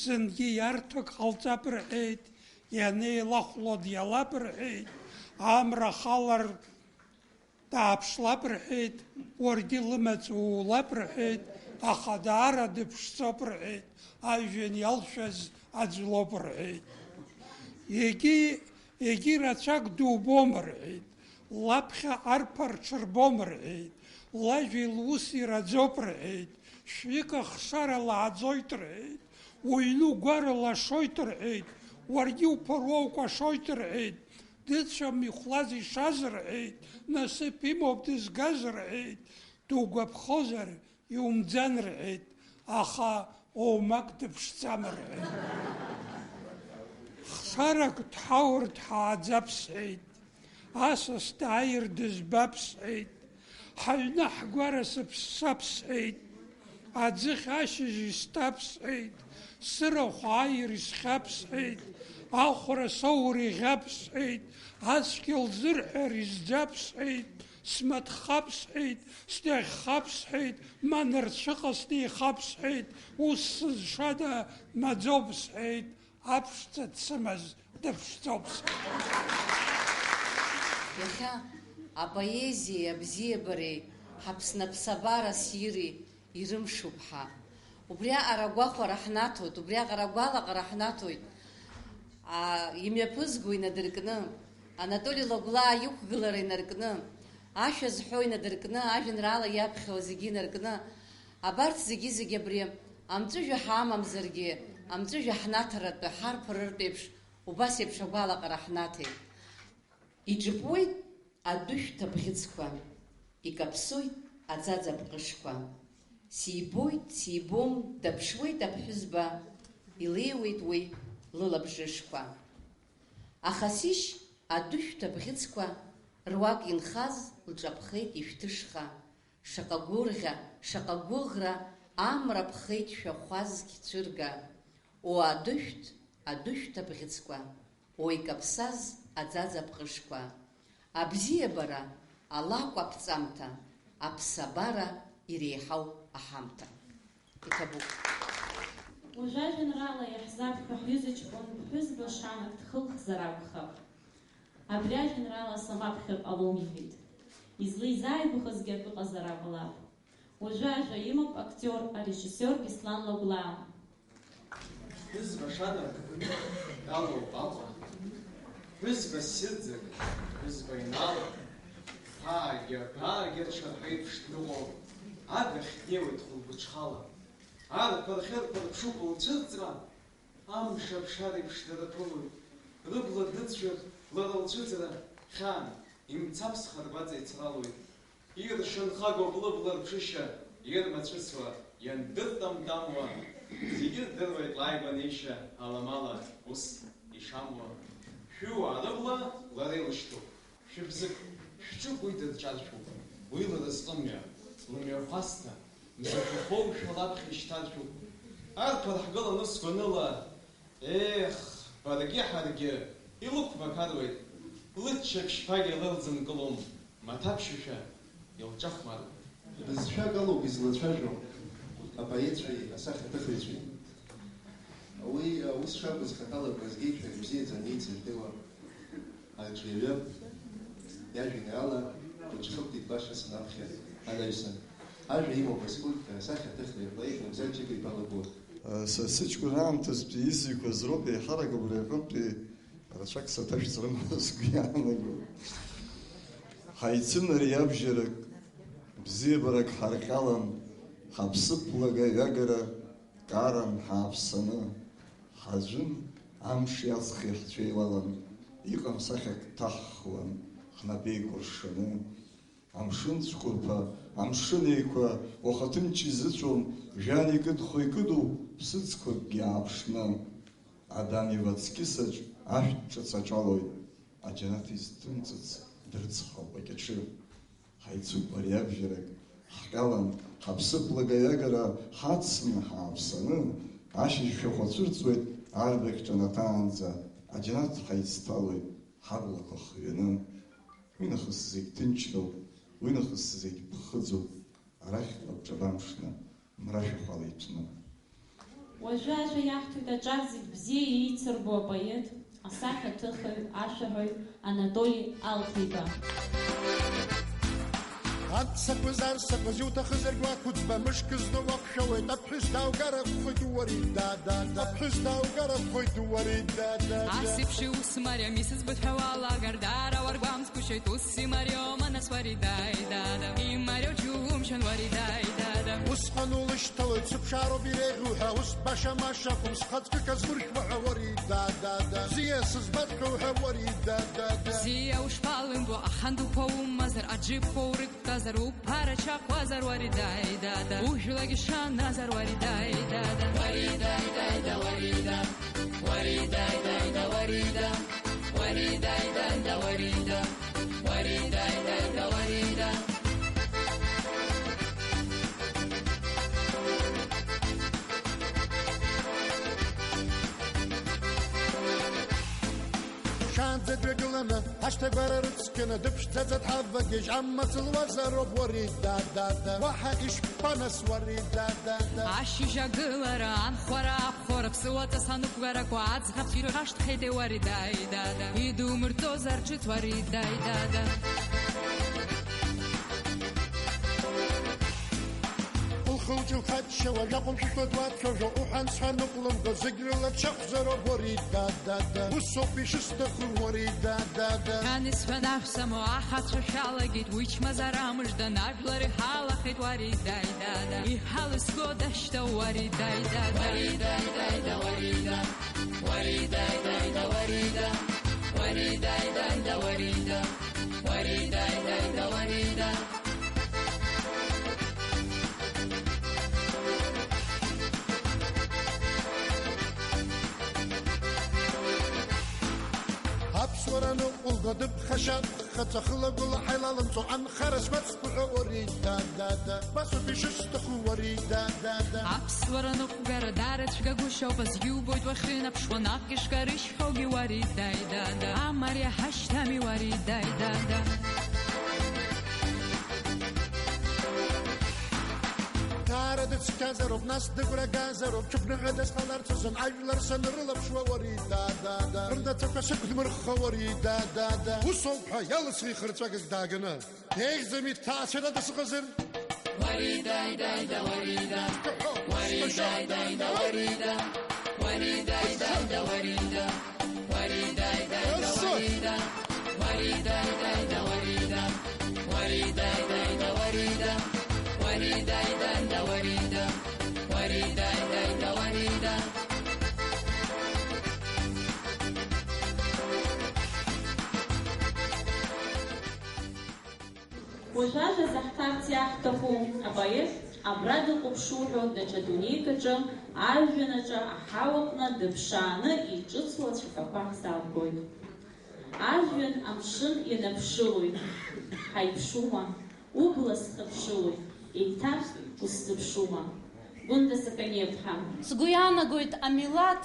зынгьы иарҭак ҟалҵап, рҳәеит, ианеилахәло диалап, рҳәеит, амра халар дааԥшлап рҳәеит, уаргьы лымаҵ уулап рҳәеит, аха даара дыԥшӡоуп рҳәеит, ажәҩан иалшәаз аӡә лоуп рҳәеит. Егьи, егьи рацәак дубом рҳәеит, лаԥхьа арԥар ҽырбом рҳәеит, лажәеи луси раӡоуп рҳәеит, шәҩык ахшара лааӡоит рҳәеит, уҩны угәара лашоит рҳәеит, уаргьы уԥыруа укәашоит рҳәеит, дыцәам ихәлаз ишаз рҳәеит, насыԥ имоуп дызгаз рҳәеит, дугәаԥхозар, иумӡан рҳәеит, аха оумак дыԥшӡам рҳәеит. Хшарак дҳаур дҳааӡап сҳәеит, асас дааир дызбап сҳәеит, ҳаҩны ҳгәара сыԥссап сҳәеит, аӡыхь ашьыжь исҭап сҳәеит, сырахә ааир исхьап сҳәеит, ахәра соур иӷьап сҳәеит, ацәгьа лзырҳәар изӡап сҳәеит, смаҭхап сҳәеит, сдаӷьхап сҳәеит, ма нарцәыҟа снеихап сҳәеит, ус сызшада маӡоуп сҳәеит, аԥшӡа дсымаз дыԥшӡоуп сҳәеит. Иахьа апоезиеи абзиабареи ҳаԥсны аԥсабара ссири ирымшуп ҳәа. Убриаҟара агәахәара ҳнаҭоит, убриаҟара агәалаҟара ҳнаҭоит. А, имҩаԥызго инадыркны, Анатоли Лагәлаа иқәгылара инаркны, ашәа зҳәо инадыркны, ажәеинраала иаԥхьауа зегьы инаркны, абарҭ зегьы-зегьы абри амҵәыжәҩа ҳамамзаргьы, амҵәыжәҩа ҳнаҭаратәы ҳарԥарыртә еиԥш, убас еиԥш агәалаҟара ҳнаҭеит. Иҿыпуеит адәышәҭ абӷьыцқәа, икаԥсоит аӡаӡа ԥҟышқәа. Сибоит, сибом, даԥшуеит аԥҳәызба, илеиуеит уи лылабжышқәа. Ахасишь адәышәҭ абӷьыцқәа руак инхаз лҿаԥхеит ишәҭышха, шаҟа гәырӷьа, шаҟа гәыӷра, амра ԥхеит шәахәа зқь цәырга. О, адәышәҭ, адәышәҭ абӷьыцқәа, о, икаԥсаз аӡаӡа ԥҟышқәа. Абзиабара, алакә аԥҵамҭа, аԥсабара иреиҳау аҳамҭа. Иҭабуп. Уажәы ажәеинраала иаҳзаԥхьо ҳҩыза ҷкәын ԥҳәызба шанак дхылхзар акәхап. Абри ажәеинраала самаԥхьар ҟалом, иҳәеит. Излеизааигәахазгьы акы ыҟазар ҟалап. Уажәы ажәа имоуп актиор, арежиссиор Беслан Лагәлаа. Ԥҳәызба шанак далоуп Аҟәа, ԥҳәызба ссирӡак, ԥҳәызба инала, ԥаагьа, ԥаагьа рҽарҳәеиԥш дныҟәо, адахь днеиуеит хәылбыҽхала. Арԥархьырԥар ԥшуп лцәырҵра, амш аԥшареиԥш дара ԥылоит, рыбла дыцәар лара лцәыӡра хьаан, имцаԥсха ргәаҵа ицралоит. Иршанхагоуп лыбла рԥшышьа ирмацәысуа, иандыртамтамуа, Зегьы рдыруеит лааигәа неишьа аламала ус ишамуа. Шәыуаа рыбла лара илышьҭоуп. Шәыбзыԥ, шәҿы уи дырҿаршәуп. Уи лразҟымҩа, лымҩахәасҭа, мза шәахәоушәа лаԥхьа ишьҭаршәуп. Арԥар ҳгыланы сгәаныла, ех, баргьы ҳаргьы илықәмақаруеит, лыччаԥшьқәагьы лылзынкылом. Маҭаԥшьашәа илҿахәмаруеит. Бызшәак алоуп излацәажәо апоетцәеи асахьаҭыхыҩцәеи. Уи аус шакәыз хаҭала Кәазгеи ишәара ибзиаӡаны еицырдыруа арҿиаҩы иажәеинраала Хәыҷхыԥ Ҭитбаша снаԥхьа анаҩсан. Ажәа имоуп асculptor, асахьаҭыхҩы, апоет Мамзар Ҷыба-иԥа Лакоу. Са сыҷкәын аамҭазтәи изҩқәаз роуп еиҳарак абри аҟынтәи рацәак саҭашәҵарым ҳәа сгәы иаанаго. Ҳаицын ариабжьарак, бзиабарак ҳарҟьалан, ҳаԥсыԥ лагаҩагара каран ҳааԥсаны, ҳаӡәын, амши аҵхи ҳцәеилалан, иҟам сахьак ҭаҳхуан, ҳнапеикәыршаны. Амшын цәқәырԥа, амшын еиқәа, уаха ҭынч изыҵәом, жәҩан икыдхо икыдуп, ԥсыӡқәакгьы ааԥшны. Адам иваҵкьысаҿ ашәҭ ҿыц аҿалоит, аџьанаҭ изҭымҵыц дырцхауп акьаҿы. Ҳаицуп ариабжьарак, ҳҟьалан, ҳаԥсыԥ лагаҩагара ҳацны, ҳааԥсаны, ашьыжь шәахәа цәырҵуеит, арбаӷь ҿанаҭаанӡа, аџьанаҭ ҳаицҭалоит, ҳаблақәа хҩаны. Уинахыс зегь ҭынчроуп, уинахыс зегь ԥхыӡуп, арахь лабҿабамшны, мра шәахәала иҭәны. Уажәы ажәа иаҳҭоит аҿар зегь бзиа еицырбо апоет, асахьаҭыхҩы, ашәаҳәаҩ Анатоли Алҭеиба. Аццакыз, арсақәаз иуҭахызаргь уақәыӡба, мышк зну уақәшәауеит, аԥҳәыс дааугар акәхоит уари, да, да, да. Аԥҳәыс дааугар акәхоит уари, да, да, да. Ас еиԥш иус мариам исыӡбоит ҳәа уалагар, даара уаргәамҵ Кушеит ус имариома, нас уари даи дада. Имариоу џьумшьан уари даи дада. Усҟан улышьҭалоит, сыԥшаароуп иреиӷьу ҳәа, ус баша-маша акәым, схаҵкык азгәыршәма ҳәа уари даи дада. Бзиа сызбаҵәҟьоу ҳәа уари даи дада. Бзиа ушԥалымбо, ахан дуқәа умазар, аџьыԥқәа урықәтәазар, уԥара чахуазар уари даи дада. Ужәлагьы шаназар уари даи дада. Уари даи дада, уари да. Уари даи даи да, уари да. Уари даи даи да, уари да. Уари даи даи да, уари да. Шаанӡа дҩагыланы, ҳашьҭагәара рыцқьаны, дыԥшӡаӡа дҳавагьежь, амаҵ луазароуп, уари да, да, да. Уаҳа ишԥанас, уари да, да, да. Ашьыжь агылара, анхәара, аԥхоура, ԥсуаҵас анықәгарақәа, аӡӷабцәа ирхашҭхеит, уари даи дада. Идумырҵозар ҿыц, уари даи дада. Лхы-лҿы лхаччауа, жәаҟәымшәышәла дуацәажәо, уҳәан-сҳәан ныҟәлымго, зегь рыла дшахәзароуп, уари дада. Усоуп ишысҭаху, уари дада. Ани сҳәан аҳәса моу, ахацәа шәалагеит, уи чмазара мыжда, ажәлар иҳалахеит, уари даи дада. Иҳалызго дашьҭоу, уари даи дада. Уари даи даи да, уари да. Уари даи даи да, уари да. Уари даи даи да, уари да. Уари даи даи да, уари да. Аԥсуара ныҟәылго дыԥхашьа, хаҵа хыла гәыла ҳаилалымҵо анхара сгәаҵ Уҳәа, уари, да, да, да. Басоуп ишысҭаху, уари, да, да, да. Аԥсуара ныҟәгара дарацәгагәышьоуп, азгьы убоит уахьынаԥшуа, наҟ ишкарыжьхьоугьы, уари, даи, да, да. Амариа ҳашьҭами, уари, даи, да, да. Даара дыцқьазароуп, нас дыгәрагазароуп, ҽыԥныҳәа дазҟаларц азын ажәлар санрылаԥшуа, уари, да, да, да. Рнацәақәа сықәдмырхха, уари, да, да, да. Усоуп ҳәа иалысхи хырҵәагак дааганы. Еиӷьӡами, ҭаацәарада сыҟазар? Уарида, ида, ида, уарида. Уарида, ида, ида, уарида. Уарида, ида, ида, уарида. Уарида, ида, ида, уарида. Уарида, ида, ида, уарида. Уарида, ида, ида, уарида. Уарида, ида, ида, уарида. Уарида, ида, ида, уарида. Уажә ажәа заҳҭарц иаҳҭаху апоет Абра дыҟоуп шуҳәо, даҽа дунеик аҿы, ажәҩан аҿы, аҳауаҟны дыԥшааны иҿыцу ацәаҳәақәа ҳзаалгоит. Ажәҩан амшын ианаԥшылоит, ҳаиԥшума, убла схыԥшылоит, еиҭах усзыԥшума? Гәында Сақаниаԥҳа. Сгәы иаанагоит, амилаҭ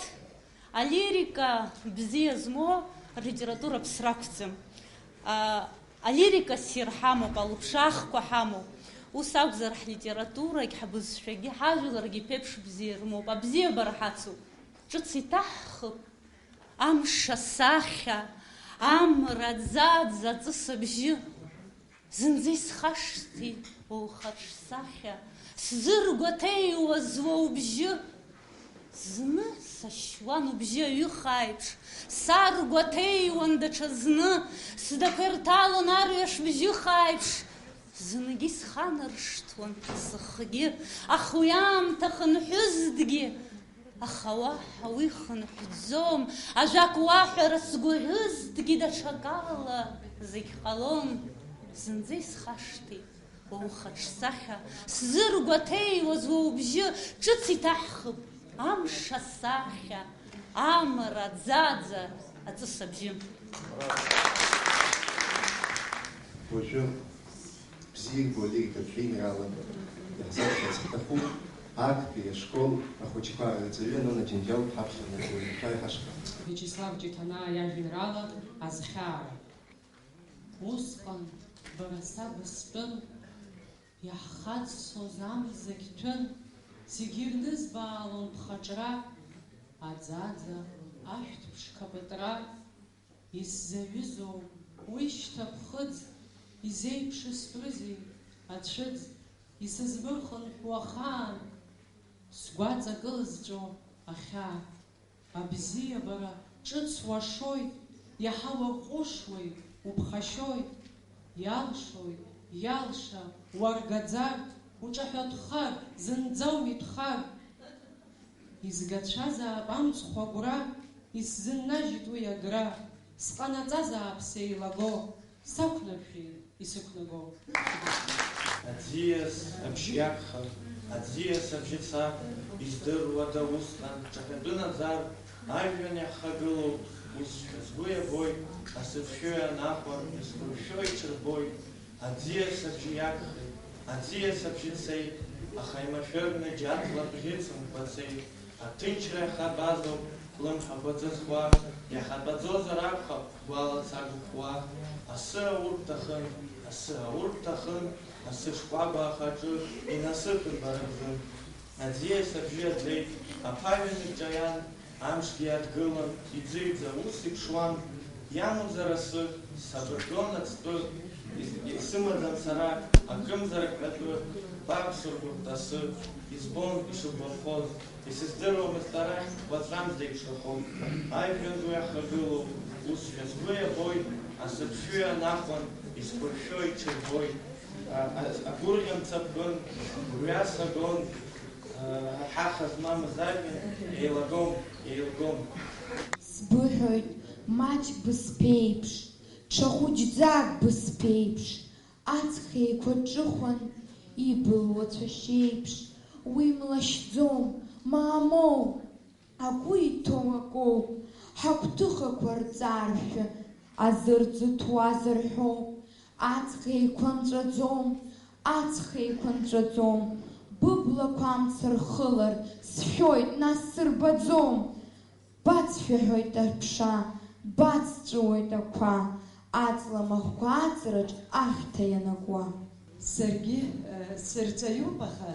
алирика бзиа змоу алитература ԥсра ақәӡам. А, алирика ссир ҳамоуп, алыԥшаахқәа ҳамоуп. Ус акәзар, ҳлитературагь, ҳбызшәагьы, ҳажәларгьы ԥеиԥш бзиа рымоуп, абзиабара ҳацуп. Ҿыц иҭаҳхып амш асахьа, амра аӡаӡа, аҵыс абжьы. Зынӡа исхашҭи уа ухаҿсахьа, сзыргәаҭеиуаз уа убжьы? Зны сашьуан убжьы аҩыха аиԥш, саргәаҭеиуан даҽазны, сдақәа ирҭалон арҩаш бжьыха аиԥш. Зынгьы исханаршҭуан сыхгьы, аха уи аамҭа хынҳәызҭгьы, аха уаҳа уи хынҳәӡом, ажәак уаҳәара сгәаӷьызҭгьы даҽакала зегь ҟалон, зынӡа исхашҭит. Уа ухаҿсахьа, сзыргәаҭеиуаз уа убжьы, ҿыц иҭаҳхып амш асахьа, амра аӡаӡа, аҵыс абжьы. Уажәы бзиа ирбо алирикатә жәеинраала иаҳзаԥхьарц ҳҭахуп, актәи ашкол ахәыҷқәа рырҵаҩы Нона Џьынџьал ҳаԥхьа днаргоит, шәааи ҳашҟа. Виачеслав Ҷиҭанаа иажәеинраала Азхьаара. Усҟан бара саб стәын, иаҳхаццоз амзагь ҭәын, зегьы ирнызбаалон бхаҿра, аӡаӡа, ашәҭ ԥшқа патра. Исзаҩызоу уи шьҭа ԥхыӡ, изеиԥшыстәрызеи ацәыӡ, исызмырхынҳәуа ахаан, сгәаҵа кылызҵәо ахьаа. Абзиабара ҿыц уашоит, иаҳа уаҟәышуеит, уԥхашьоит, иалшоит, иалша, уаргаӡар, уҿаҳәатәхар, зынӡа умитәхар. Изгацәазаап амцхә агәра, исзыннажьит уи агра, сҟанаҵазаап сеилаго. Сақәнаршәеит исықәнаго. Аӡиас абжьы иагхар, аӡиас абжьы цар, издыруада усҟан ҿаҳәатәы наӡар, ажәҩан иаҳхагылоуп, усшәа сгәы иабоит, асы фшәы анахәар, исгәыршәо иҽырбоит, аӡиас абжьы иагхеит, аӡиас абжьы цеит, аха имашәырны џьаҭла бӷьыцымкәа цеит. Аҭынчра иахабазоуп, ҳлымҳақәа ӡырхуа, иахатәаӡозар акәхап, ҳгәалац агәыԥуа. Асы аур бҭахын, асы аур бҭахын, асы шкәакәа ахаҿы инасыԥын бара бзын. Аӡиас абжьы аӡеит, аԥаҩ аныкҿаиан, амшгьы иадгылан, иӡыҩӡа ус иԥшуан. Иамамзар асы, сабыргон ацтәы, ис-, исымаӡам сара акымзарак ҳәатәы, баб сыргәыхәт асы, избон ишыгәаԥхоз, исыздыруамызт арахь уаҵәтәан зеиԥшрахо. Ажәҩан ду иахагылоуп, усшәа сгәы иабоит, асы ԥшҩы анахәан, исгәыршәо иҽырбоит. А-, а-, агәырӷьа мцабгын, гәырҩа сагон, а, ҳаха змамыз ажәҩан еилагом, еилгом. Сбыҳәоит, маҷк бысԥеиԥш, ҽа хәыҷӡак бысԥеиԥш, аҵх еиқәаҿыхәан ибылуа цәашьеиԥш, уи млашьӡом, мамоу, агәы иҭоу акоуп, ҳагәҭыхақәа рҵааршәы азырӡыҭуазар ҳәоуп, аҵх еиқәанҵәаӡом, аҵх еиқәанҵәаӡом, быблақәа амца рхылар, сшәоит, нас сырбаӡом. Бацшәаҳәоит аԥша, бацҵәуоит ақәа, аҵла махәқәа аҵраҿ ахьҭа ианакуа. Саргьы, э, сырҵаҩуп, аха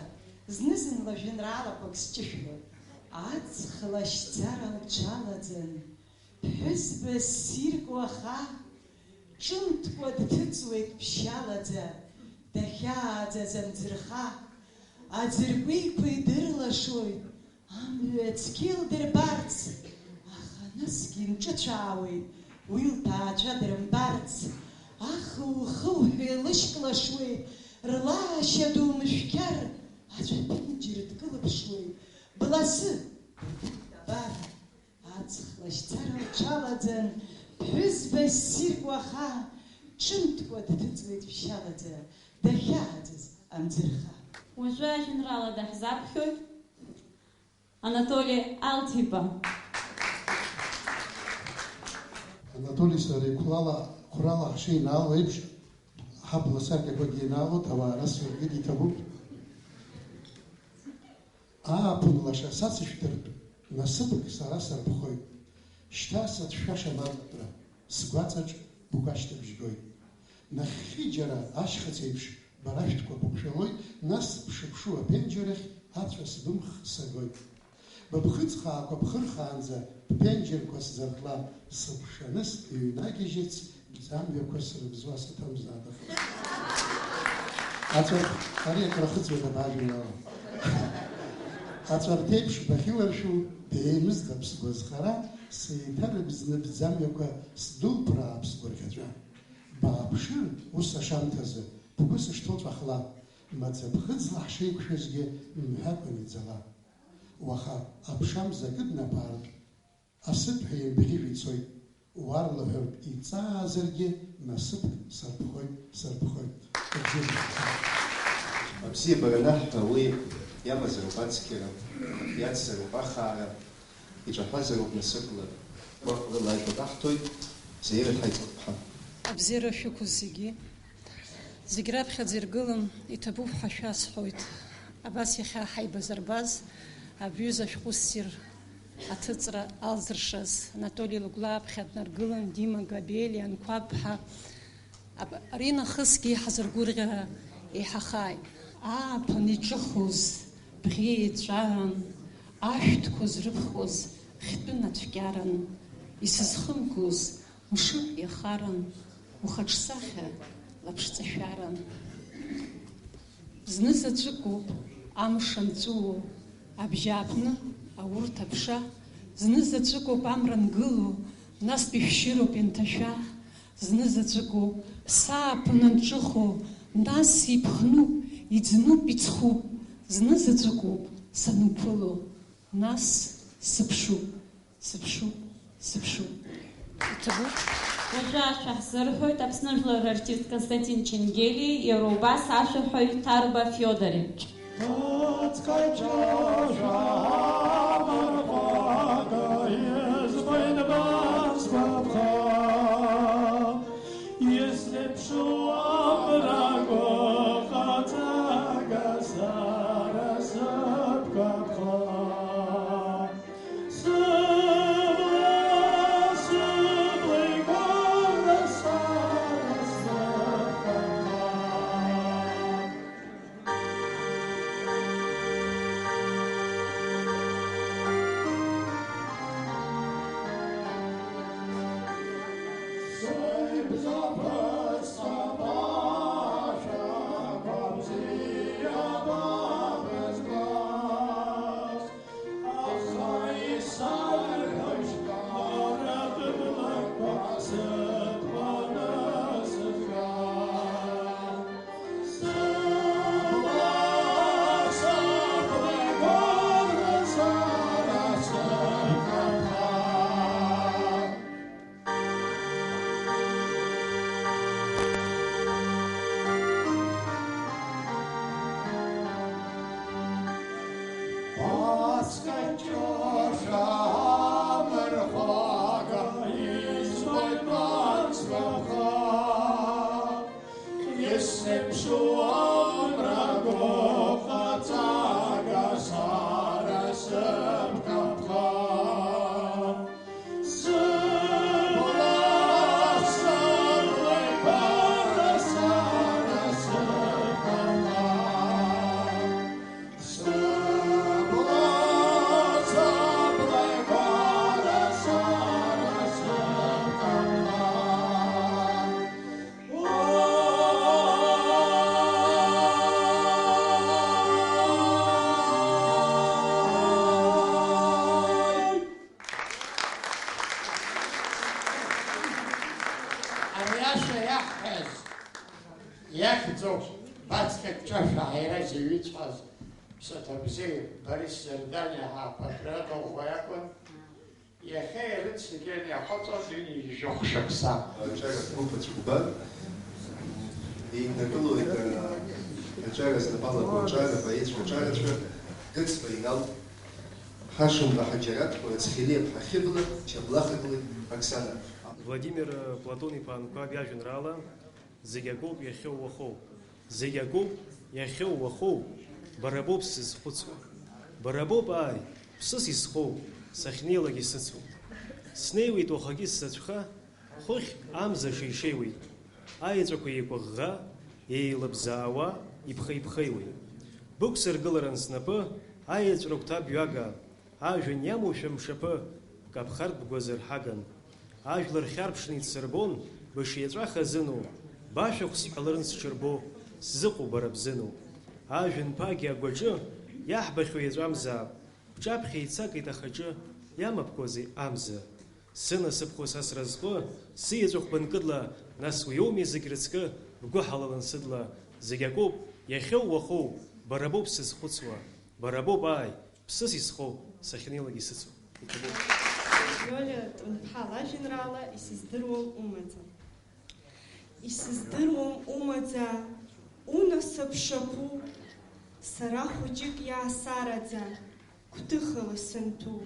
зны-зынла жәеинраалақәак сҿышәлоит. Аҵх лашьцара лҽалаӡан, ԥҳәызба ссирк уаха, ҿымҭкәа дҭыҵуеит ԥшьалаӡа, дахьааӡаз амӡырха. Аӡыркәиқәа идырлашоит, амҩа цқьа илдырбарц, аха насгьы нҿыцәаауеит уи лҭаацәа дрымбарц. Ахыу-хыуҳәа илышьклашуеит, рлаашьа ду мышәқьар, аӡәы ԥенџьыр дкылыԥшуеит. Бласы, абар, аҵх лашьцара лҽалаӡан, ԥҳәызба ссирк уаха, ҿымҭкәа дҭыҵуеит ԥшьалаӡа, дахьааӡаз амӡырха. Уажәы ажәеинраала даҳзаԥхьоит Анатоли Алҭиба. Анатоли сареи қәрала, қәрала ҳшеинаало еиԥш, ҳабла саркьақәагьы еинаалоит, ауаа расҳәаргьы иҭабуп. Ааԥын лаша сацышәҭыртә, насыԥк сара сарԥхоит. Шьҭа сацәшәашам аҵатәра, сгәаҵаҿ бгәашьҭыбжь гоит. Нахьхьи џьара ашьхыц еиԥш бара шәҭқәа бықәшәалоит, нас сыԥшыԥшу аԥенџьыр ахь ацәа сбымх сагоит. Быԥхыӡ хаақәа бхырхаанӡа бԥенџьырқәа сзаркла, сыԥшаныс ҩнагьежьыц бӡамҩақәа срыбзуа саҭамзаатәхоит. Аҵәа-, ари акрахыҵуеит абажәеинраала. Аҵәарҭеиԥш бахьыларшәу беимыздап сгәазхара, сеиҭарыбзны бӡамҩақәа сдәылԥраап сгәырӷьаҵәа. Бааԥшыр, ус ашамҭазы, бгәы сышҭоу ҵәахла, маӡа ԥхыӡла ҳшеиқәшәазгьы мҳәакәа иӡала. Уаха аԥша мза кыднаԥаартә, асыҭәҳәа еимбӷьыжә ицоит, уарлаҳәыртә иҵаазаргьы насыԥк сарԥхоит, сарԥхоит. Абзиабара. Абзиабара анаҳҳәа, уи иамазароуп ацқьара, иацзароуп ахаара, иҿаҳәазароуп насыԥла. Гәаҟрыла ажәа ҟаҳҭоит Заира Ҳаиҭыԥҳа. Абзиара шәықәыз зегьы. Зегь раԥхьаӡа иргылан, иҭабуп ҳәа шәасҳәоит. Абас иахьа ҳаибазырбаз, абҩыза шәҟәы ссир аҭыҵра алзыршаз, Анатоли Лыгәлааԥхьа днаргылан, Дима Габелиа Анқәаб ҳәа. Аб-, ари нахысгьы ҳазыргәырӷьара еиҳахааит. Ааԥын иҿыхоз бӷьы еҵәаран, ашәҭқәа зрыԥхоз хьтәы нацәкьаран, исызхымгоз Мшы иахаран, ухаҿсахьа лаԥшҵашәаран. Зны заҵәыкоуп амш анҵәуо, абжьааԥны аурҭ аԥша, зны заҵәыкоуп амра ангыло, настәи шәшьыроуп ианҭашәа, зны заҵәыкоуп сааԥын анҿыхо, нас иԥхнуп, иӡнуп, иҵхуп, зны заҵәыкоуп сануԥыло, нас сыԥшуп. Сыԥшуп, сыԥшуп. Иҭабуп. Уажәы ашәа ҳзырҳәоит Аԥсны жәлар рартист Константин Ченгелиа, иара убас ашәаҳәаҩ Ҭарба Фиодорович. Ацкачашәа амырхәага избоит базгәаԥха. Исзеиԥшу амра гәыхаҵага сара сыбгәаԥха. Исзеиԥшу амра гәыхаҵага сара сыбгәаԥха. Ари ашәа иаҳҳәаз, иахьӡу Бацкьа Кәҷашәа ҳаира зыҩыҵҟаз Ԥсаҭа бзиа Борис Зардани ҳа апатриот ӷәӷәа иакәын. Иахьа ирыцқьан иахыҵуан ҩынҩажәи жәохә шықәса. Аҿар агәыԥ ацәыкәбар еиднакылоит, ара, Аҿара знапала агәаҿара, апоетцәа аҿарацәа, Гыцба Инал, Ҳашымба Ҳаџьараҭ, Кәарацхелиа ԥҳа Хьыбла, Чаблахагли Оксана. Владимир Платон-иԥа Анқәаб иажәеинраала, зегь акоуп иахьоу уахоу. Зегь акоуп иахьоу уахоу, бара боуп сзызхәыцуа. Бара боуп, ааи, ԥсыс исхоу, сахьнеилак исыцу. Снеиуеит уахагьы сзаҵәха, хыхь амза шеишеиуеит. Аеҵәақәа еиқәыӷӷа, еилыбзаауа, иԥхеиԥхеиуеит. Бықәсыргыларан снапы, аеҵә рыгәҭа бҩага, ажәҩан иамоушәа мшаԥы, бкаԥхартә бгәазырҳаган. Ажәлар хьарԥшны ицырбон, бышиаҵәа хазыноу, башәахә сҳәаларын сҽырбо, сзыҟоу бара бзыноу. Ажәҩан ԥагьа агәаҿы иаҳбахьоу еҵәамзаап, бҿаԥхьа ицагеит ахаҿы, иамабкузеи амза? Сынасыԥхо са сразҟы, сиеҵәахә бынкыдла, нас уи ауми зегь рыцкы, бгәы ҳалалан сыдла, зегь акоуп, иахьоу уахоу, бара боуп сзызхәыцуа, бара боуп, ааи, ԥсыс исхоу, сахьнеилак исыцу. Иҭабуп. Лиолиа Тәымԥҳа лажәеинраала Исыздыруам умаӡа. Исыздыруам умаӡа, унасыԥ шаԥу, сара хәыҷык иаасараӡа, гәҭыхала санҭәу.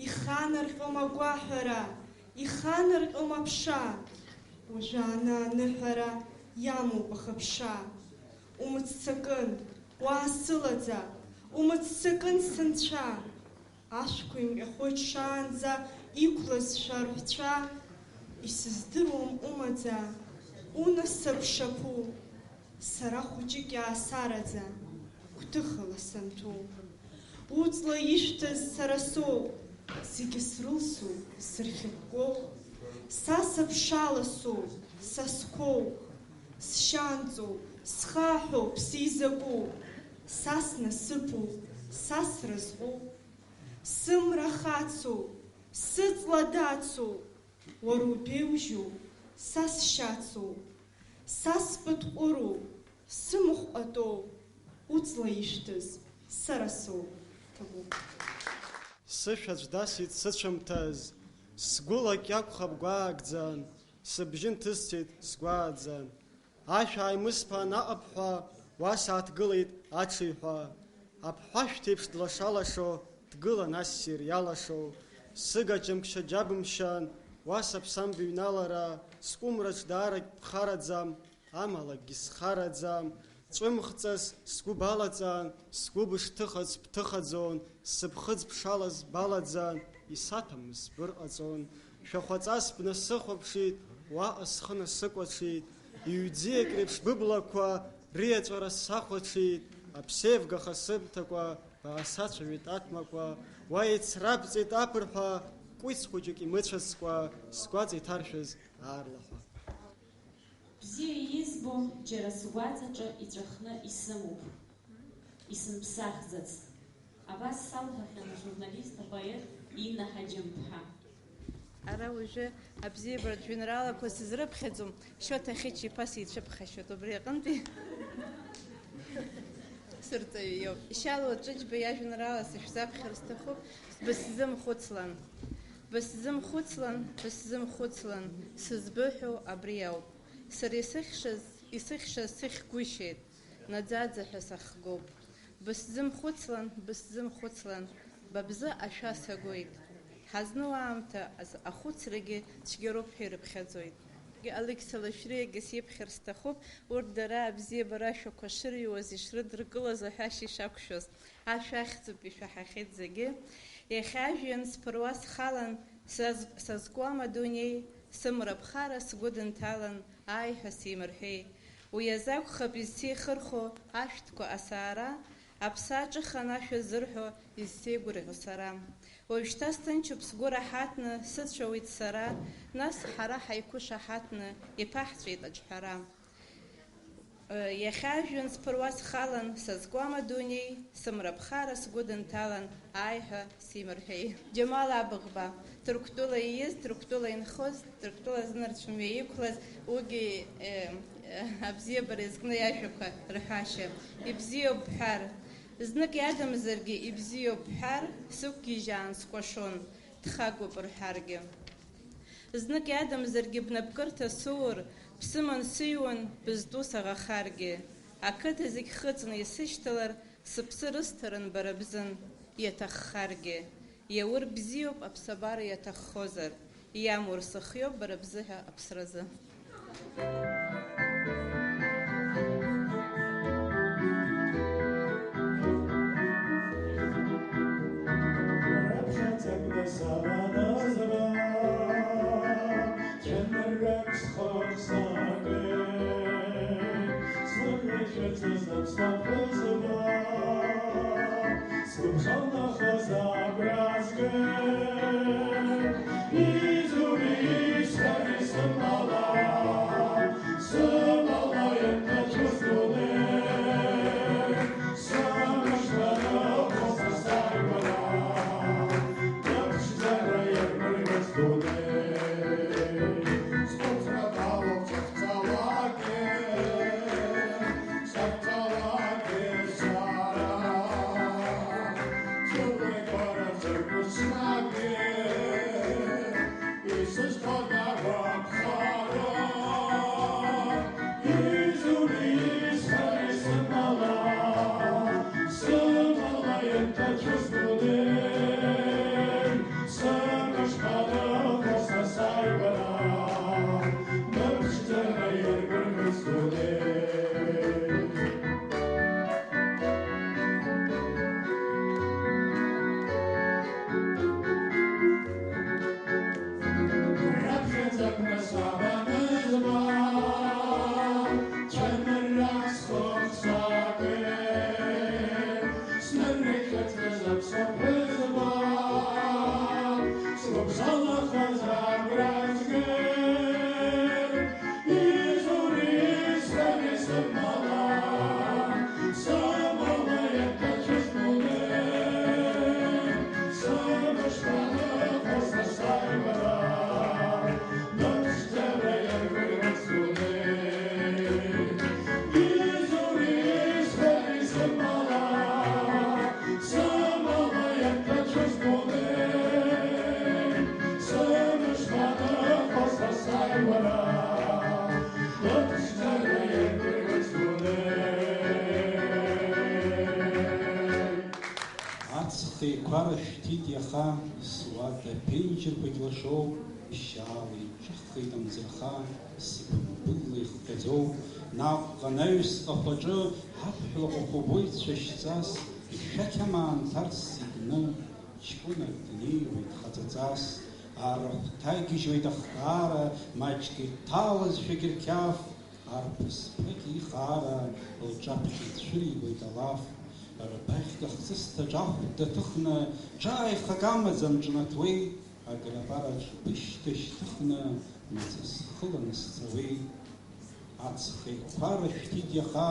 Иханарҟьом агәаҳәара, иханарҟьом аԥша, уажәааны аныҳәара иамоуп ахыԥша. Умыццакын, уаасылаӡа, умыццакын сынцәа. Ашәқәа имҟьахоит шаанӡа иқәлаз шәарҳәцәа, исыздыруам умаӡа, унасыԥ шаԥу, сара хәыҷык иаасараӡа, гәҭыхала санҭәу. Уҵла ишәҭаз сара соуп, зегьы срылсуп, сырхьыкәкәоуп, са сыԥшала соуп, са сқәоуп, сшьанҵоуп, схаҳәоуп, сеизакуп, са снасыԥуп, са сразҟуп. Сымра хацу, сыҵла дацу, уара убеиужьу, са сшьацу, са сбытҟәыру, сымахә атәоу, уҵла ишәҭыз, сара соуп. Ҭабуп. Сышә аӡә дасит сыцәамҭаз, сгәылак иакәхап гәаагӡан, сыбжьы нҭысцеит сгәааӡан. Ашә ааимысԥаан аҟыԥҳәа, уа сааҭгылеит аҽыҩҳәа. Аԥҳәашәҭеиԥш длаша-лашо, дгылан ассир иалашо. Сыга ҷымкшьа џьабымшьан, уа саԥсам быҩналара, скәымраҿ даарагь бхараӡам, амалакгьы схараӡам. Ҵәымӷҵас сгәы балаҵан, сгәы бышҭыхац бҭыхаӡон, сыԥхыӡ бшалаз балаӡан, исаҭәамыз сбырҟаҵон. Шәахәаҵас бнасыхәаԥшит, уаҟа схы насыкәаҽит. Иҩӡиак реиԥш быблақәа риаҵәара сахәаҽит, аԥсеивгаха сымҭакәа баасацәажәеит аҭмақәа. Уа ицрабҵеит аԥырҳәа, кәиц хәыҷык имыцәацкәа, сгәаҵа иҭаршәыз аарлаҳәа. Бзиа избо џьара сгәаҵаҿы иҵәахны исымоуп, исымԥсахӡацт. Абас салҳәахьан ажурналист апоет Инна Ҳаџьымԥҳа. Ара уажәы абзиабаратә жәеинраалақәа сызрыԥхьаӡом, Шьоҭа Хьыча-иԥа сицәыԥхашьоит убри аҟынтәи. Сырҵаҩы иоуп. Шьалуа Ҵәыџьба иажәеинраала сышәзаԥхьар сҭахуп, Бысзымхәыцлан. Бысзымхәыцлан, бысзымхәыцлан, сызбыҳәо абри ауп. Сара исыхьшаз, исыхьшаз сыхьгәышьеит, наӡаӡа ҳәа сахгоуп. Бысзымхәыцлан, бысзымхәыцлан, ба бзы ашәа сагоит. Ҳазну аамҭа аз-, ахәыцрагьы цәгьароуп ҳәа ирыԥхьаӡоит. Алықьса Лашәриагьы сиԥхьар сҭахуп, урҭ дара абзиабара ашәақәа шырҩуаз, ишрыдыркылаз аҳәашьа ишақәшәоз. Ашәа ахьӡуп ишәаҳахьеит зегьы. Иахьа ажәҩан сԥыруа схалан, саз-, сазкуам адунеи, сымра ԥхара сгәы дынҭалан, ааи ҳәа симырҳәеи. Уи азы акәхап изсеихырхәо ашәҭқәа асаара, аԥса аҿыхан ашәа зырҳәо изсеигәырӷьо сара. Уажәшьҭа сҭынчуп сгәы раҳаҭны, сыцәауеит сара, нас ҳара ҳаиқәышаҳаҭны иԥаҳҵәеит аҿҳәара. Иахьа ажәҩан сԥыруа схалан, сазкуам адунеи, сымра ԥхара сгәы дынҭалан, ааи ҳәа симырҳәеи. Џьамал Абыӷба, Ҭырқәтәыла ииз, Ҭырқәтәыла инхоз, Ҭырқәтәыла знырцә мҩа иқәлаз, уигьы, э, абзиабара иазкны иажәақәа рҳәашьа. Ибзиоуп бҳәар, знык иадамзаргьы ибзиоуп бҳәар, сықәгьежьаан скәашон, дхагоуп рҳәаргьы. Знык иадамзаргьы бнапкырҭа сур, бсыман сыҩуан, бызтәу саӷахаргьы. Ақыҭа зегь хыҵны исышьҭалар, сыԥсы рысҭарын бара бзын, иаҭаххаргьы. Иаур бзиоуп аԥсабара иаҭаххозар, иамур сыхиоуп бара бзыҳәа аԥсразы. Раԥхьаӡагьы сара назба, цәаныррак схы сакит, сныҳәа ицәыӡыз аԥсуа ԥҳәызба, сгәыбӷан нахыс агәра згеит, изури исҳәари сымала, сымала ианҭацәыз дунеи. Исызҭода агәаԥхара, изури исҳәари сымала, сымала ианҭацәыз дунеи, сымышқәа ныҟәо са сааигәара, быԥшӡара иаргәырӷьоит сдунеи. Раԥхьаӡак нас абанызба, цәаныррак схы сакит, сныррыхьыӡыз аԥсуа ԥҳәызба, сгәыбзыӷ нахыс агәра згеит. Аҵх еиқәара шәҭит иаха, суада ԥенџьырқәагь лашоуп, ԥшьаала иҿыххеит амӡырха, сыбымбылла ихҟьаӡоуп, наҟ ҟанаҩс ахәаҿы, аԥҳәлаҟәақәа убоит цәашьҵас, ишәақь амаан ҭарс икны, ҷкәынак днеиуеит хаҵаҵас, арахә ҭагьежьуеит ахкаара, маҷк иҭалазшәагь рқьаф, арԥыс ԥагьа ихаара, лҿаԥхьа ицәыригоит алаф, рбаӷьк ахҵысҭаҿ ахә даҭыхны, ҿааихак амаӡам ҿнаҭуеит, аграпараҿ бышьҭа шьҭыхны, маӡа схыланы сцауеит. Аҵх еиқәара шәҭит иаха,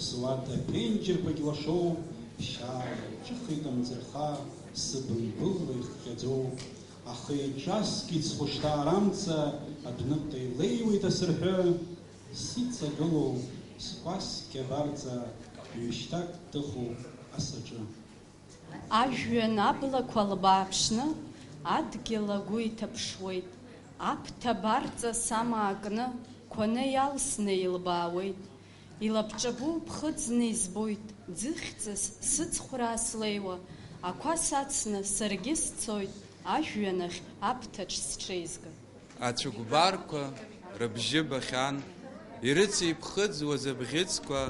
суада ԥенџьырқәагь лашоуп, ԥшьаала иҿыхеит амӡырха, сыбымбылла ихҟьаӡоуп. Аха иҿаскит схәышҭаара амца, адәныҟа илеиуеит асырҳәы, сиҵагылоуп скәасқьа абарҵа, ҩышьҭак дыхуп асаҿы. Ажәҩан аблақәа лбааԥшны, адгьыл агәы иҭаԥшуеит, аԥҭа барҵа самаа кны, қәаны иалсны илбаауеит. Илабҿабоу ԥхыӡны избоит, ӡыхьҵас сыҵхәраа слеиуа, ақәа сацны саргьы сцоит, ажәҩанахь аԥҭаҿ сҽеизга. Ацәыкәбарқәа рыбжьы бахьан, ирыцеиԥхыӡуаз абӷьыцқәа,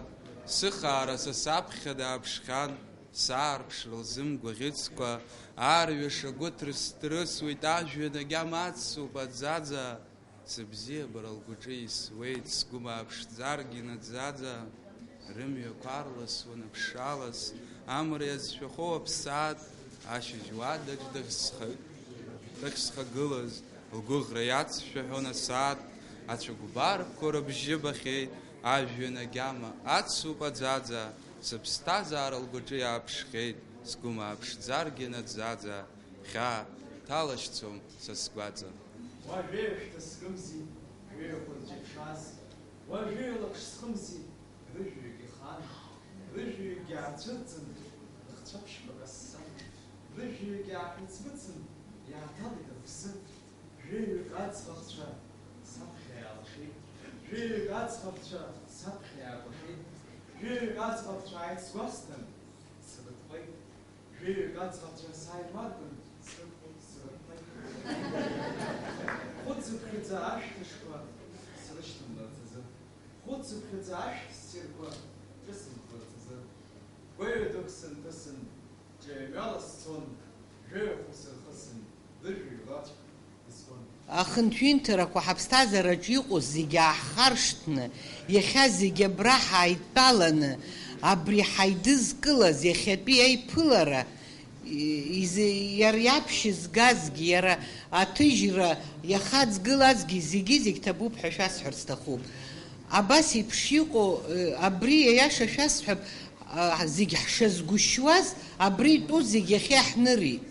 сыхаара са саԥхьа дааԥшхьан, саарԥшра лзымгәаӷьыцқәа, арҩаш агәы ҭрыс-ҭрысуеит, ажәҩан агьама ацуп аӡаӡа, сыбзиабара лгәаҿы исуеит, сгәы бааԥшӡаргьы наӡаӡа. Рымҩақәа аарласуан аԥшалас, амра иазшәахоу аԥсаатә, ашьыжь уадаҿ дахьсха-, дахьсхагылаз, лгәыӷра иацшәаҳәон асааҭ, ацәыкәбарқәа рыбжьы бахьеит, ажәҩан агьама ацуп аӡаӡа, сыԥсҭазаара лгәаҿы иааԥшхьеит, сгәы мааԥшӡаргьы наӡаӡа. Хьаа ҭалашьцом са сгәаҵа. Уажәы шәҭаскымзи, жәаҩақәа зџьыԥшааз, уажәы илаԥш схымзи, рыжәҩагь ихаан, рыжәҩагь аацәырҵын, рхцәаԥшьқәа кассан, рыжәҩагь ааҳәыцмыцын, иааҭалеит рыԥсы. Жәаҩык аӡӷабцәа саԥхьа иаалашеит, жәаҩык аӡӷабцәа саԥхьа иаакәашеит. Жәаҩык аӡӷабцәа ааит сгәасҭан, срыҭҟәеит. Жәаҩык аӡӷабцәа сааимаркын, срыҭҟәеит, срыҭҟәеит. Хәыцыԥхьаӡа ашәҭышқәа срышьҭымларц азы, хәыцыԥхьаӡа ашәҭ ссирқәа ҿысымхларц азы, гәаҩа дук сынҭысын, ҿаҩа-мҩала сцон, жәаҩа хәы сырхысын, лыжәҩа илаҵәк. Ахынҳәынҭарақәа ҳаԥсҭазаараҿы иҟоу зегьы ааҳхаршҭны, иахьа зегьы абра ҳаидтәаланы, абри ҳаидызкылаз иахьатәи аиԥылара, изы-, иара иаԥшьызгазгьы, иара аҭыжьра иахаҵгылазгьы зегьы-зегь ҭабуп ҳәа шәасҳәарц сҭахуп. Абас еиԥш иҟоу, э, абри аиаша шәасҳәап, а, зегь ҳшазгәышьуаз, абри итәоу зегь иахьа иаҳнырит.